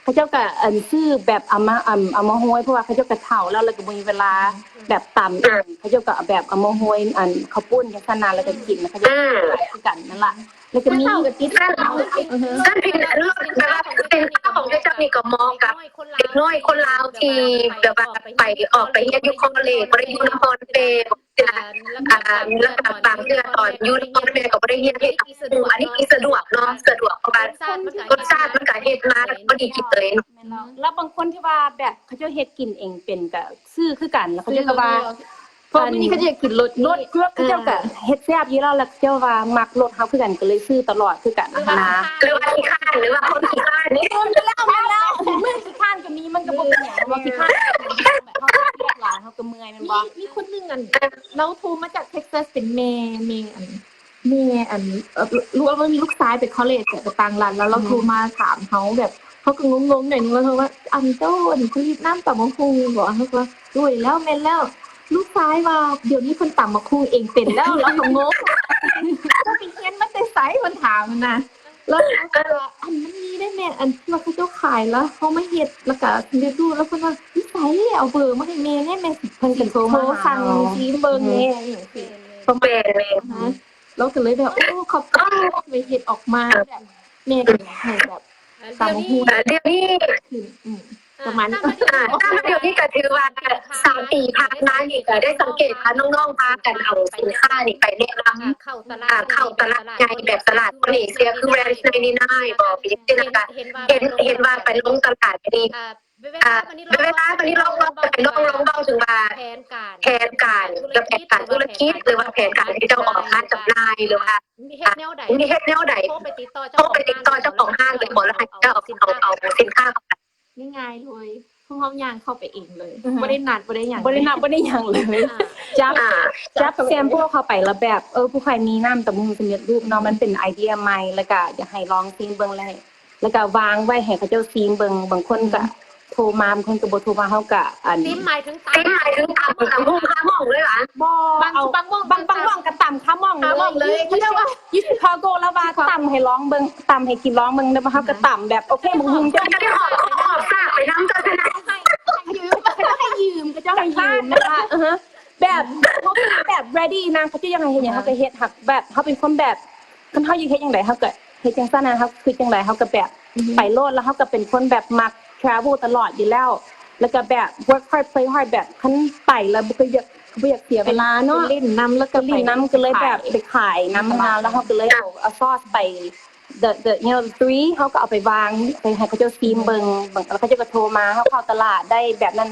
ເຂົາເຈົ້າກໍ ອັນ ຊື້ແບບເອົາມາ ອັນ ເອົາມາໂຮຍ ເພາະວ່າເຂົາເຈົ້າກໍເຖົ້າແລ້ວ ແລ້ວກໍບໍ່ມີເວລາ ອືມ ແບບຕຳເອງ ເຂົາເຈົ້າກໍເອົາແບບເອົາມາໂຮຍ ອັນ ເຂົ້າປຸ້ນຈັ່ງຊັ້ນນະ ແລ້ວກໍກິນ ເຂົາເຈົ້າກໍກິນຄືກັນນັ້ນລະ ແລ້ວກໍມີ ຜູ້ເຖົ້າກໍຕິດ ຜູ້ເຖົ້າ ເອີ ເອີ ເປັນເລື່ອງແບບວ່າ ສິນຄ້າຂອງເຂົາເຈົ້ານີ້ກໍເໝາະກັບເດັກນ້ອຍຄົນລາວທີ່ແບບວ່າໄປ ອອກໄປຮຽນຢູ່ຄໍເລດ ບໍ່ໄດ້ຢູ່ນະຄອນເປ ອ່າ ແລ້ວກໍບາງເທື່ອຕອນຢູ່ນະຄອນເປກໍບໍ່ໄດ້ຮຽນເຮັດກັບໝູ່ ອັນນີ້ຄືສະດວກເນາະ ສະດວກ ເພາະວ່າລົດຊາດມັນກໍເຮັດມາແລ້ວກໍດີກິນເລີຍເນາະ ແມ່ນແລ້ວ ແລ້ວບາງຄົນທີ່ວ່າແບບເຂົາເຈົ້າເຮັດກິນເອງເປັນກໍຊື້ຄືກັນ ແລ້ວເຂົາເຈົ້າກໍວ່າ ເພາະມື້ນີ້ເຂົາເຈົ້າຢາກກິນລົດນີ້ ລົດເຂົາເຈົ້າກໍເຮັດແຊບຢູ່ແລ້ວ ແລ້ວເຂົາເຈົ້າວ່າມັກລົດເຮົາຄືກັນ ກໍເລີຍຊື້ຕະຫຼອດຄືກັນຫັ້ນນະ ຫຼືວ່າຂີ້ຄ້ານ ຫຼືວ່າຄົນຂີ້ຄ້ານນີ້ ແມ່ນແລ້ວ ແມ່ນແລ້ວ ມື້ຂີ້ຄ້ານກໍມີ ມັນກໍບໍ່ເປັນຫຍັງ ເພາະວ່າຂີ້ຄ້ານ ເຮົາເຮັດວຽກຫຼາຍ ເຮົາກໍເມື່ອຍແມ່ນບໍ່ ມີ ມີຄົນໜຶ່ງ ອັນ ລາວໂທມາຈາກ Texas ເປັນແມ່ ແມ່ ອັນ ແມ່ ອັນ ເອີ ລູກ ເຮົາມີລູກຊາຍໄປຄໍເລດ ແບບໄປຕ່າງລັດ ແລ້ວລາວ ອືມ ໂທມາຖາມເຮົາ ແບບເຮົາກໍງົງໆໜ້ອຍໜຶ່ງ ແລ້ວເຮົາວ່າ ອັນ ເຈົ້າ ອັນ ຜະລິດນ້ຳຕຳບັກຫຸ່ງບໍ່? ເຮົາກໍວ່າ ໂອ້ຍ ແລ້ວ ແມ່ນແລ້ວ ລູກຊາຍວ່າ ດຽວນີ້ເພິ່ນຕຳບັກຫຸ່ງເອງເປັນແລ້ວ ລາວກໍງົງ ເຈົ້າໄປຮຽນມາແຕ່ໃສ? ເພິ່ນຖາມຫັ້ນນະ ແລ້ວເຮົາກໍວ່າ ອັນ ມັນມີໄດ໋ແມ່ ອັນ ທີ່ວ່າເຂົາເຈົ້າຂາຍ ແລ້ວເຮົາມາເຮັດ ແລ້ວກໍສຳເລັດຮູບ ແລ້ວເພິ່ນວ່າ ຢູ່ໃສ? ເອົາເບີມາໃຫ້ແມ່ແດ່ ແມ່ຊິ ເພິ່ນກໍໂທມາ ໂທສັ່ງຊີມເບິ່ງແດ່ ອີ່ຫຍັງຊີ້ ປະມານ ແມ່ນໆ ແມ່ນ ລາວກໍເລີຍແບບ ໂອ້ ຂອບໃຈ ໄປເຮັດອອກມາແບບ ແມ່ກໍຢາກໃຫ້ແບບ ເອີ ຕຳບັກຫຸ່ງ ດຽວນີ້ ຂຶ້ນ ອືມ ອ່າ ປະມານນີ້ ອ່າ ຕາມມາດຽວນີ້ກໍຖືວ່າສາມປີຜ່ານມານີ້ກໍໄດ້ສັງເກດວ່ານ້ອງໆພາກັນເອົາສິນຄ້ານີ້ໄປແນະນຳ ອ່າ ເຂົ້າຕະຫຼາດ ອ່າ ເຂົ້າຕະຫຼາດໃຫຍ່ແບບຕະຫຼາດຄົນເອເຊຍ ຄື Ranch ninety-nine ບໍ່ ເປັນຈັ່ງໃດກໍເຫັນ ເຫັນ ເຫັນວ່າໄປລົງຕະຫຼາດນີ້ ອ່າ ເວລາ ເວລາບັດນີ້ລອງ ລອງ ລອງ ລອງເວົ້າເຖິງວ່າແຜນການ ແຜນການ ແລະ ແຜນການທຸລະກິດ ຫຼືວ່າແຜນການທີ່ເຈົ້າອອກມາຈຳໜ່າຍ ຫຼືວ່າເຮັດແນວໃດ ເຮັດແນວໃດ ໂທໄປຕິດຕໍ່ເຈົ້າຂອງຮ້ານ ໂທໄປຕິດຕໍ່ເຈົ້າຂອງຮ້ານເລີຍບໍ່ ແລ້ວໃຫ້ເຈົ້າເອົາ ເອົາ ເອົາສິນຄ້າເຂົ້າໄປ ງ່າຍໆເລີຍ ເຮົາຍ່າງເຂົ້າໄປເອງເລີຍ ອືຮຶ ບໍ່ໄດ້ນັດ ບໍ່ໄດ້ຫຍັງ ບໍ່ໄດ້ນັດ ບໍ່ໄດ້ຫຍັງເລີຍ ອ່າ ຈັບ ອ່າ ຈັບ sample ເຂົ້າໄປ ແລ້ວແບບ ເອີ ຜູ້ຂ້ອຍມີນ້ຳຕຳບັກຫຸ່ງສຳເລັດຮູບເນາະ ມັນເປັນໄອເດຍໃໝ່ ແລ້ວກະຢາກໃຫ້ລອງຊີມເບິ່ງ ແລ້ວ ແລ້ວກໍວາງໄວ້ໃຫ້ເຂົາເຈົ້າຊີມເບິ່ງ ບາງຄົນກໍ ອືມ ໂທມາ ບາງຄົນກໍບໍ່ໂທມາ ເຮົາກໍ ອັນ ຊີມໝາຍເຖິງຕຳ ຊີມໝາຍເຖິງຕຳ ຕຳບັກຫຸ່ງຄາໝ້ອງເລີຍຫວາ? ບໍ່ ບາງ ເອົາ ບາງ ບາງ ບາງບ່ອນກໍຕຳຄາໝ້ອງເລີຍ ຄາໝ້ອງເລີຍ ຢູ່ ຢູ່ ຢູ່ Chicago ແລ້ວວ່າຕຳໃຫ້ລອງເບິ່ງ ຕຳໃຫ້ກິນລອງເບິ່ງ ແລ້ວເຮົາກໍຕຳແບບ ໂອເຄ ບັກຫຸ່ງ ເຈົ້າກໍໄດ້ຫອບ ຫອບສາກໄປນຳ ເຈົ້າຊະນະ ໃຫ້ຢືມ ເຂົາເຈົ້າໃຫ້ຢືມ ເຂົາເຈົ້າໃຫ້ຢືມ ແບບວ່າ ເອີ ແບບເຮົາເປັນແບບ ready ນະ ເຂົາເຈົ້າຢາກໃຫ້ເຮັດຫຍັງເຮົາກໍເຮັດ ຫາກແບບເຮົາເປັນຄົນແບບ ຄັນເຮົາຢາກເຮັດຈັ່ງໃດເຮົາກໍເຮັດຈັ່ງຊັ້ນນະ ເຮົາຄິດຈັ່ງໃດເຮົາກໍແບບ ອືຮຶ ໄປໂລດ ແລ້ວເຮົາກໍເປັນຄົນແບບມັກ travel ຕະຫຼອດຢູ່ແລ້ວ ແລ້ວກໍແບບ work hard play hard ແບບຄັນໄປແລ້ວບໍ່ກໍຢາກ ບໍ່ຢາກເສຍເວລາເນາະ ໄປຫຼິ້ນນຳ ແລ້ວກໍໄປຫຼິ້ນນຳ ກໍເລີຍແບບໄປຂາຍນຳຫັ້ນນະ ແລ້ວເຮົາກໍເລີຍເອົາ ເອົາ sauce ໄປ the the you know the three ເຮົາກໍເອົາໄປວາງ ໄປໃຫ້ເຂົາເຈົ້າຊີມເບິ່ງ ແລ້ວເຂົາເຈົ້າກໍໂທມາ ເຮົາເຂົ້າຕະຫຼາດໄດ້ແບບນັ້ນ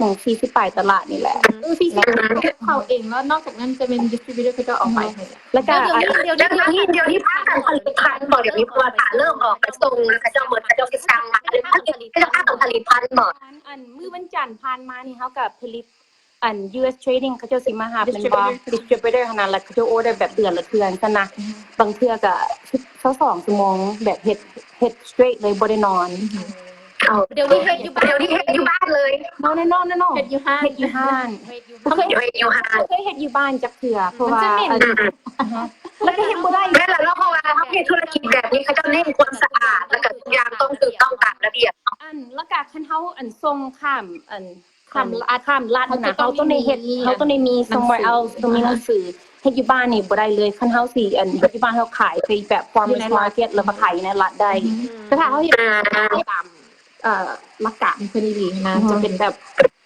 ໜຶ່ງ ສີ່ສິບປາຍຕະຫຼາດນີ້ແຫຼະ ອືມ ເອີ ສີ່ສິບ ເຂົ້າເອງ ແລ້ວນອກຈາກນັ້ນຈະເປັນ distributor ເຂົາເຈົ້າເອົາໄປໃຫ້ ແລ້ວກໍ ແລ້ວດຽວນີ້ ດຽວນີ້ ດຽວນີ້ ດຽວນີ້ພາກັນຜະລິດພັນບໍ່? ດຽວນີ້ ເພາະວ່າຖ້າເລີ່ມອອກໄປສົ່ງ ແລ້ວເຂົາເຈົ້າເໝິດ ເຂົາເຈົ້າຊິສັ່ງມາ ເຂົາເຈົ້າພາກັນຜະລິດພັນບໍ່? ອັນ ມື້ວັນຈັນຜ່ານມານີ້ ເຮົາກໍຜະລິດ ອັນ US Trading ເຂົາເຈົ້າຊິມາຮັບແມ່ນບໍ່? Distributor ຫັ້ນນະ ແລ້ວເຂົາເຈົ້າ order ແບບເດືອນລະເທື່ອຊັ້ນນະ ອືຮຶ ບາງເທື່ອກໍຊາວສອງຊົ່ວໂມງ ແບບເຮັດ ເຮັດ straight ເລີຍ ບໍ່ໄດ້ນອນ ອືຮຶ ດຽວນີ້ເຮັດຢູ່ບ້ານ ດຽວນີ້ເຮັດຢູ່ບ້ານເລີຍ no no no no no ເຮັດຢູ່ຮ້ານ ເຮັດຢູ່ຮ້ານ ເຮັດຢູ່ ບໍ່ເຄີຍ ເຮັດຢູ່ຮ້ານ ບໍ່ເຄີຍເຮັດຢູ່ບ້ານຈັກເທື່ອ ເພາະວ່າ ມັນຈະເໝັນ ອາ ແລ້ວກໍເຮັດບໍ່ໄດ້ ແມ່ນແລ້ວເນາະ ເພາະວ່າເຮົາເຮັດທຸລະກິດແບບນີ້ ເຂົາເຈົ້າເນັ້ນຄວາມສະອາດ ແລ້ວກໍທຸກຢ່າງຕ້ອງຖືກຕ້ອງຕາມລະບຽບເນາະ ອັນ ແລ້ວກໍຄັນເຮົາ ອັນ ສົ່ງຂ້າມ ອັນ ຂ້າມລັດ ຂ້າມລັດຫັ້ນນະ ເຮົາຕ້ອງໄດ້ເຮັດ ເຮົາຕ້ອງໄດ້ມີ somewhere else ຕ້ອງມີໜັງສື ເຮັດຢູ່ບ້ານນີ້ບໍ່ໄດ້ເລີຍ ຄັນເຮົາຊິ ອັນ ເຮັດຢູ່ບ້ານ ເຮົາຂາຍໄປແບບ farmers market ແລ້ວມາຂາຍຢູ່ໃນລັດໄດ້ ອືຮຶ ແຕ່ຖ້າເຮົາເຮັດຕາມ ເອີ ຫຼັກການເພິ່ນອີ່ຫຼີຫັ້ນນະ ອືຮຶ ຈະເປັນແບບ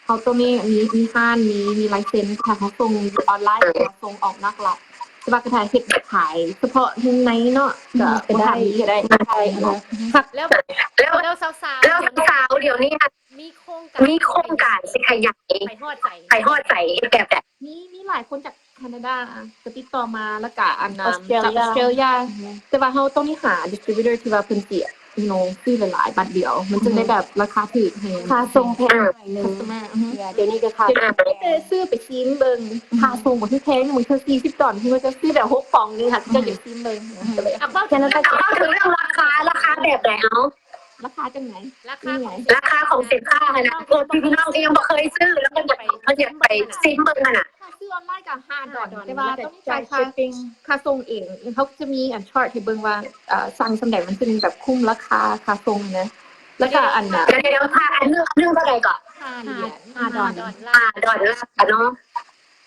ເຮົາຕ້ອງມີ ມີ ມີຮ້ານ ມີ ມີໄລເຊັນ ຖ້າເຮົາສົ່ງອອນລາຍ ເຮົາສົ່ງອອກນອກລັດ ແຕ່ວ່າກໍຖ້າເຮັດຂາຍສະເພາະໃນເນາະ ກໍ ກໍໄດ້ ກໍໄດ້ ກໍໄດ້ ແລ້ວ ແລ້ວສາວໆ ແລ້ວສາວໆດຽວນີ້ ມີໂຄງການ ມີໂຄງການຊິຂະຫຍາຍ ໄປຮອດໃສ ໄປຮອດໃສ ເຮັດແບບໃດ? ມີ ມີຫຼາຍຄົນຈາກ ແຄນາດາ ກໍຕິດຕໍ່ມາ ແລ້ວກະອັນ ອອສເຕຣເລັຍ ຈາກອອສເຕຣເລັຍ ແຕ່ວ່າເຮົາຕ້ອງໄດ້ຫາ distributor ທີ່ວ່າເພິ່ນຊິ you know ຊື້ຫຼາຍໆບາດດຽວ ມັນຈຶ່ງໄດ້ແບບລາຄາຖືກແຮງ ຄ່າສົ່ງແພງໜ້ອຍໜຶ່ງ customer ອືຮຶ ດຽວນີ້ກໍຄ່າ ແຕ່ຊື້ໄປຊີມເບິ່ງ ຄ່າສົ່ງບໍ່ຖືກແພງ ບາງເທື່ອສີ່ສິບດອນ ເພິ່ນວ່າຈະຊື້ແບບຫົກປ່ອງໜຶ່ງ ຫາເຈົ້າຢາກຊີມເບິ່ງ ແຄນາດາ ເວົ້າເຖິງເລື່ອງລາຄາ ລາຄາແບບໃດເອົາ? ລາຄາຈັ່ງໃດ? ລາຄາຂອງສິນຄ້າຫັ້ນນະ ເພື່ອພີ່ນ້ອງທີ່ຍັງບໍ່ເຄີຍຊື້ ແລ້ວເພິ່ນຢາກ ເພິ່ນຢາກໄປຊິມເບິ່ງຫັ້ນນະ ຖ້າຊື້ອອນລາຍກໍຫ້າດອນ ແຕ່ວ່າຕ້ອງຈ່າຍຄ່າ ຊິບປິງ ຄ່າສົ່ງເອງ ເຂົາຈະມີອັນ chart ໃຫ້ເບິ່ງວ່າ ເອີ ສັ່ງສ່ຳໃດມັນຈຶ່ງແບບຄຸ້ມລາຄາ ຄ່າສົ່ງນະ ແລ້ວກໍອັນນະ ດຽວໆ ຄ່າອັນໜຶ່ງ ອັນໜຶ່ງເທົ່າໃດເກາະ? ຫ້າດອນ ຫ້າດອນລາວເນາະ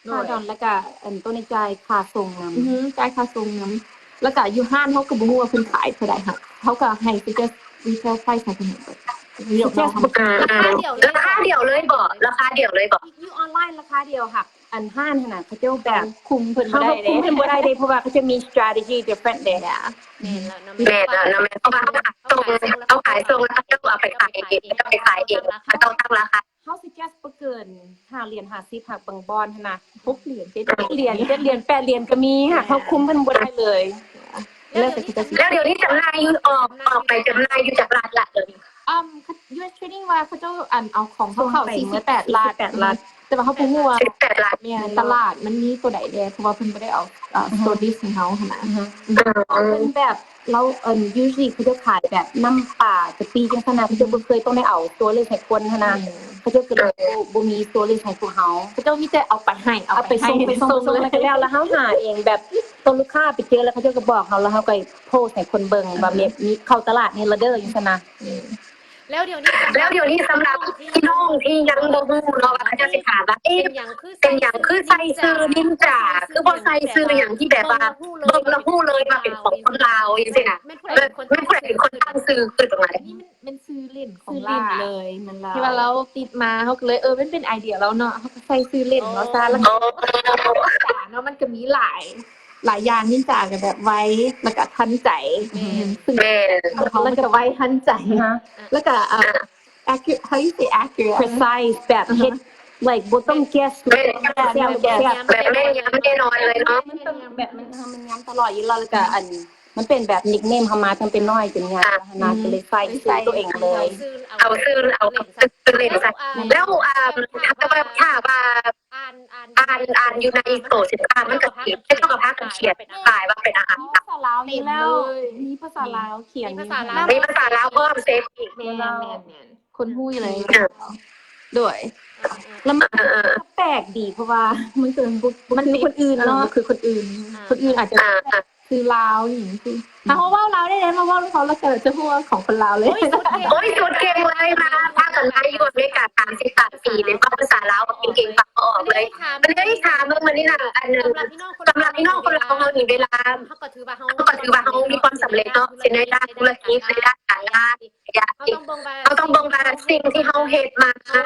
ຫ້າດອນ ແລ້ວກໍອັນໂຕນີ້ຈ່າຍຄ່າສົ່ງນຳ ອືຮຶ ຈ່າຍຄ່າສົ່ງນຳ ແລ້ວກະຢູ່ຮ້ານເຮົາກໍບໍ່ຮູ້ວ່າເພິ່ນຂາຍເທົ່າໃດ ເຮົາກໍໃຫ້ suggest retail price ໃຫ້ເພິ່ນ suggest ລາຄາດຽວເລີຍບໍ? ລາຄາດຽວເລີຍບໍ? ຢູ່ອອນລາຍລາຄາດຽວ ຫາກອັນຮ້ານຫັ້ນນະ ເຂົາເຈົ້າແບບຄຸມເພິ່ນບໍ່ໄດ້ເດ້ ເຮົາຄວບຄຸມເພິ່ນບໍ່ໄດ້ເດ້ ເພາະວ່າເຂົາຈະມີ strategy different ເດ້ ແມ່ນແລ້ວເນາະ ແມ່ນແລ້ວເນາະ ແມ່ນ ເພາະວ່າເຮົາຂາຍສົ່ງ ເຮົາຂາຍສົ່ງ ແລ້ວເຂົາເຈົ້າເອົາໄປຂາຍເອງ ເຂົາເຈົ້າໄປຂາຍເອງ ເຂົາເຈົ້າຕັ້ງລາຄາ ເຮົາ suggest ບໍ່ເກີນຫ້າຫຼຽນຫ້າສິບ ຫາກບາງບ່ອນຫັ້ນນະ ຫົກຫຼຽນ ເຈັດຫຼຽນ ເຈັດຫຼຽນ ແປດຫຼຽນກໍມີ ຫາກເຮົາຄຸມເພິ່ນບໍ່ໄດ້ເລີຍ ແລ້ວແຕ່ເຂົາເຈົ້າຊິ ແລ້ວດຽວນີ້ຈຳໜ່າຍຢູ່ ອອກ ອອກໄປຈຳໜ່າຍຢູ່ຈັກລັດລະດຽວນີ້? ອືມ US Trading ວ່າເຂົາເຈົ້າອັນເອົາຂອງເຂົາເຂົ້າສີ່ສິບແປດລັດ ສີ່ສິບແປດລັດ ແຕ່ວ່າເຮົາບໍ່ຮູ້ວ່າ ສີ່ສິບແປດລັດ ແມ່ນ ຕະຫຼາດມັນມີຕົວໃດແດ່ ເພາະວ່າເພິ່ນບໍ່ໄດ້ເອົາ ເອີ ອືຮຶ resource ໃຫ້ເຮົາຫັ້ນນະ ອືຮຶ ເອີ ເພິ່ນແບບ ລາວ ເອີ usually ເຂົາເຈົ້າຂາຍແບບນ້ຳປາກະປິຈັ່ງຊັ້ນນະ ເຂົາເຈົ້າບໍ່ເຄີຍຕ້ອງໄດ້ເອົາ storage ໃຫ້ຄົນຫັ້ນນະ ອືມ ເຂົາເຈົ້າກໍເລີຍ ເອີ ບໍ່ ບໍ່ມີ storage ໃຫ້ພວກເຮົາ ເຂົາເຈົ້າມີແຕ່ເອົາໄປໃຫ້ ເອົາໄປສົ່ງ ເອົາໄປສົ່ງ ໄປສົ່ງ ແລ້ວກໍແລ້ວ ແລ້ວເຮົາຫາເອງ ແບບຕົວລູກຄ້າໄປເຈີແລ້ວ ເຂົາເຈົ້າກໍບອກເຮົາ ແລ້ວເຮົາກໍໂພສໃຫ້ຄົນເບິ່ງວ່າ ອືຮຶ ມີ ມີເຂົ້າຕະຫຼາດນີ້ລະເດີ ຈັ່ງຊັ້ນນະ ອືມ ແລ້ວດຽວນີ້ ແລ້ວດຽວນີ້ສຳລັບພີ່ນ້ອງທີ່ຍັງບໍ່ຮູ້ເນາະ ວ່າເຂົາເຈົ້າຊິຖາມວ່າ ເອະ ເປັນຫຍັງຄືໃສ່ຊື່ນິນຈາ ຄືບໍ່ໃສ່ຊື່ຫຍັງທີ່ແບບວ່າເບິ່ງແລ້ວຮູ້ເລີຍວ່າເປັນຂອງຄົນລາວ ຈັ່ງຊີ້ນະ ແມ່ນຜູ້ໃດເປັນຄົນຕັ້ງຊື່ ຄືຕົງໃດ? ແມ່ນຊື່ຫຼິ້ນຂອງລາວເລີຍ ແມ່ນລາວ ທີ່ວ່າລາວຕິດມາ ເຮົາກໍເລີຍ ເອີ ມັນເປັນໄອເດຍລາວເນາະ ເຮົາກໍໃສ່ຊື່ຫຼິ້ນລາວຊະ ແລ້ວກໍ ເນາະ ມັນກໍມີຫຼາຍ ຫຼາຍຢ່າງ ນິນຈາກໍແບບໄວ ແລ້ວກໍທັນໃຈ ແມ່ນ ຊຶ່ງ ແມ່ນ ຂອງເຮົາມັນກໍໄວທັນໃຈ ແລ້ວກໍ ເອີ accurate how you say accurate precise ແບບເຮັດ like ບໍ່ຕ້ອງ guess ແມ່ນ ແບບ guess ແບບແມ່ນຍຳແນ່ນອນເລີຍເນາະ ມັນຕ້ອງແບບ ມັນ ມັນຍຳຕະຫຼອດຢູ່ແລ້ວ ແລ້ວກໍອັນ ມັນເປັນແບບ nickname ເຮົາມາຕັ້ງແຕ່ນ້ອຍຈົນໃຫຍ່ຫັ້ນນະ ກໍເລີຍໃສ່ຊື່ຕົວເອງເລີຍ ເອົາຊື່ ເອົາຊື່ຫຼິ້ນໃສ່ ແລ້ວ ແລ້ວ ອາ ຖ້າວ່າ ຖ້າວ່າ ອ່ານ ອ່ານ ອ່ານຢູ່ໃນໂຕສິນຄ້າ ມັນກໍຊິ ເຂົາເຈົ້າກໍພາກັນຂຽນຂາຍວ່າເປັນອາຫານ ພາສາລາວມີແລ້ວ ມີພາສາລາວຂຽນ ມີພາສາລາວ ມີພາສາລາວພ້ອມເຊັດອີກ ແມ່ນໆໆ ຄົນຮູ້ຢູ່ແລ້ວ ໂດຍ ແລ້ວມັນ ເອີ ແປກດີ ເພາະວ່າມັນຄື ມັນຄືຄົນອື່ນເນາະ ເອີ ມັນຄືຄົນອື່ນ ອ່າ ຄົນອື່ນອາດຈະ ອ່າ ຊື່ລາວອີ່ຫຍັງຊີ້ ຖ້າເຮົາເວົ້າລາວໄດ້ເດ້ ມາເວົ້ານຳເຂົາ ແລ້ວເຂົາຈະຮູ້ວ່າຂອງຄົນລາວເລີຍ ໂອ້ຍ ສຸດເກັ່ງ ໂອ້ຍ ສຸດເກັ່ງເລີຍ ມາ ພາກັນມາຢູ່ອາເມລິກາສາມສິບກວ່າປີ ເວົ້າພາສາລາວເກັ່ງໆ ຟັງບໍ່ອອກເລີຍ ມັນເລີຍຖາມເບິ່ງມື້ນີ້ນະ ອັນ ສຳລັບພີ່ນ້ອງຄົນລາວເຮົານີ້ ເວລາ ເຮົາກໍຖືວ່າເຮົາ ເຮົາກໍຖືວ່າເຮົາມີຄວາມສຳເລັດເນາະ ເຊັ່ນໃນດ້ານທຸລະກິດ ໃນດ້ານການງານ ເຮົາຕ້ອງເບິ່ງວ່າ ເຮົາຕ້ອງເບິ່ງວ່າສິ່ງທີ່ເຮົາເຮັດມາ ເຮົາ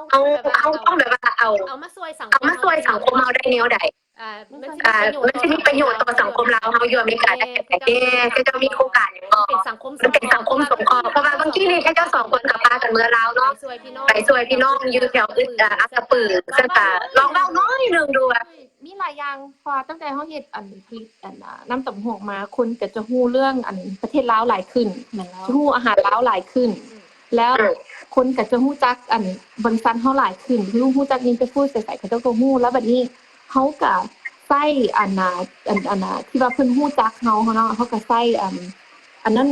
ເຮົາ ເຮົາຕ້ອງແບບວ່າເອົາ ເອົາມາຊ່ວຍສັງຄົມ ເອົາມາຊ່ວຍສັງຄົມເຮົາໄດ້ແນວໃດ ອ່າ ມັນຊິມີປະໂຫຍດຕໍ່ສັງຄົມລາວເຮົາຢູ່ອາເມລິກາໄດ້ຈັ່ງໃດແດ່ ເຂົາເຈົ້າມີໂຄງການຫຍັງບໍ່ ມັນເປັນສັງຄົມ ມັນເປັນສັງຄົມສົງເຄາະ ເພາະວ່າບາງທີນີ້ເຂົາເຈົ້າສອງຄົນກໍພາກັນເມືອລາວເນາະ ໄປຊ່ວຍພີ່ນ້ອງ ໄປຊ່ວຍພີ່ນ້ອງຢູ່ແຖວອຶດ ອ່າ ອັດຕະປື ຊັ້ນກະລອງເວົ້າໜ້ອຍໜຶ່ງດູວ່າ ມີຫຼາຍຢ່າງ ເພາະວ່າຕັ້ງແຕ່ເຮົາເຮັດອັນຜະລິດອັນ ອ່າ ນ້ຳຕຳຫົງມາ ຄົນກໍຈະຮູ້ເລື່ອງອັນປະເທດລາວຫຼາຍຂຶ້ນ ຈະຮູ້ອາຫານລາວຫຼາຍຂຶ້ນ ແລ້ວຄົນກໍຈະຮູ້ຈັກອັນບໍລິສັດເຮົາຫຼາຍຂຶ້ນ ຮູ້ ຮູ້ຈັກ Ninja Foods ໄປໃສເຂົາເຈົ້າກໍຮູ້ ແລ້ວບັດນີ້ເຮົາກໍໃຊ້ອັນນ່າ ອັນ ອັນນ່າ ທີ່ວ່າເພິ່ນຮູ້ຈັກເຮົາເນາະ ເຮົາກໍໃຊ້ອັນ ອັນນັ້ນ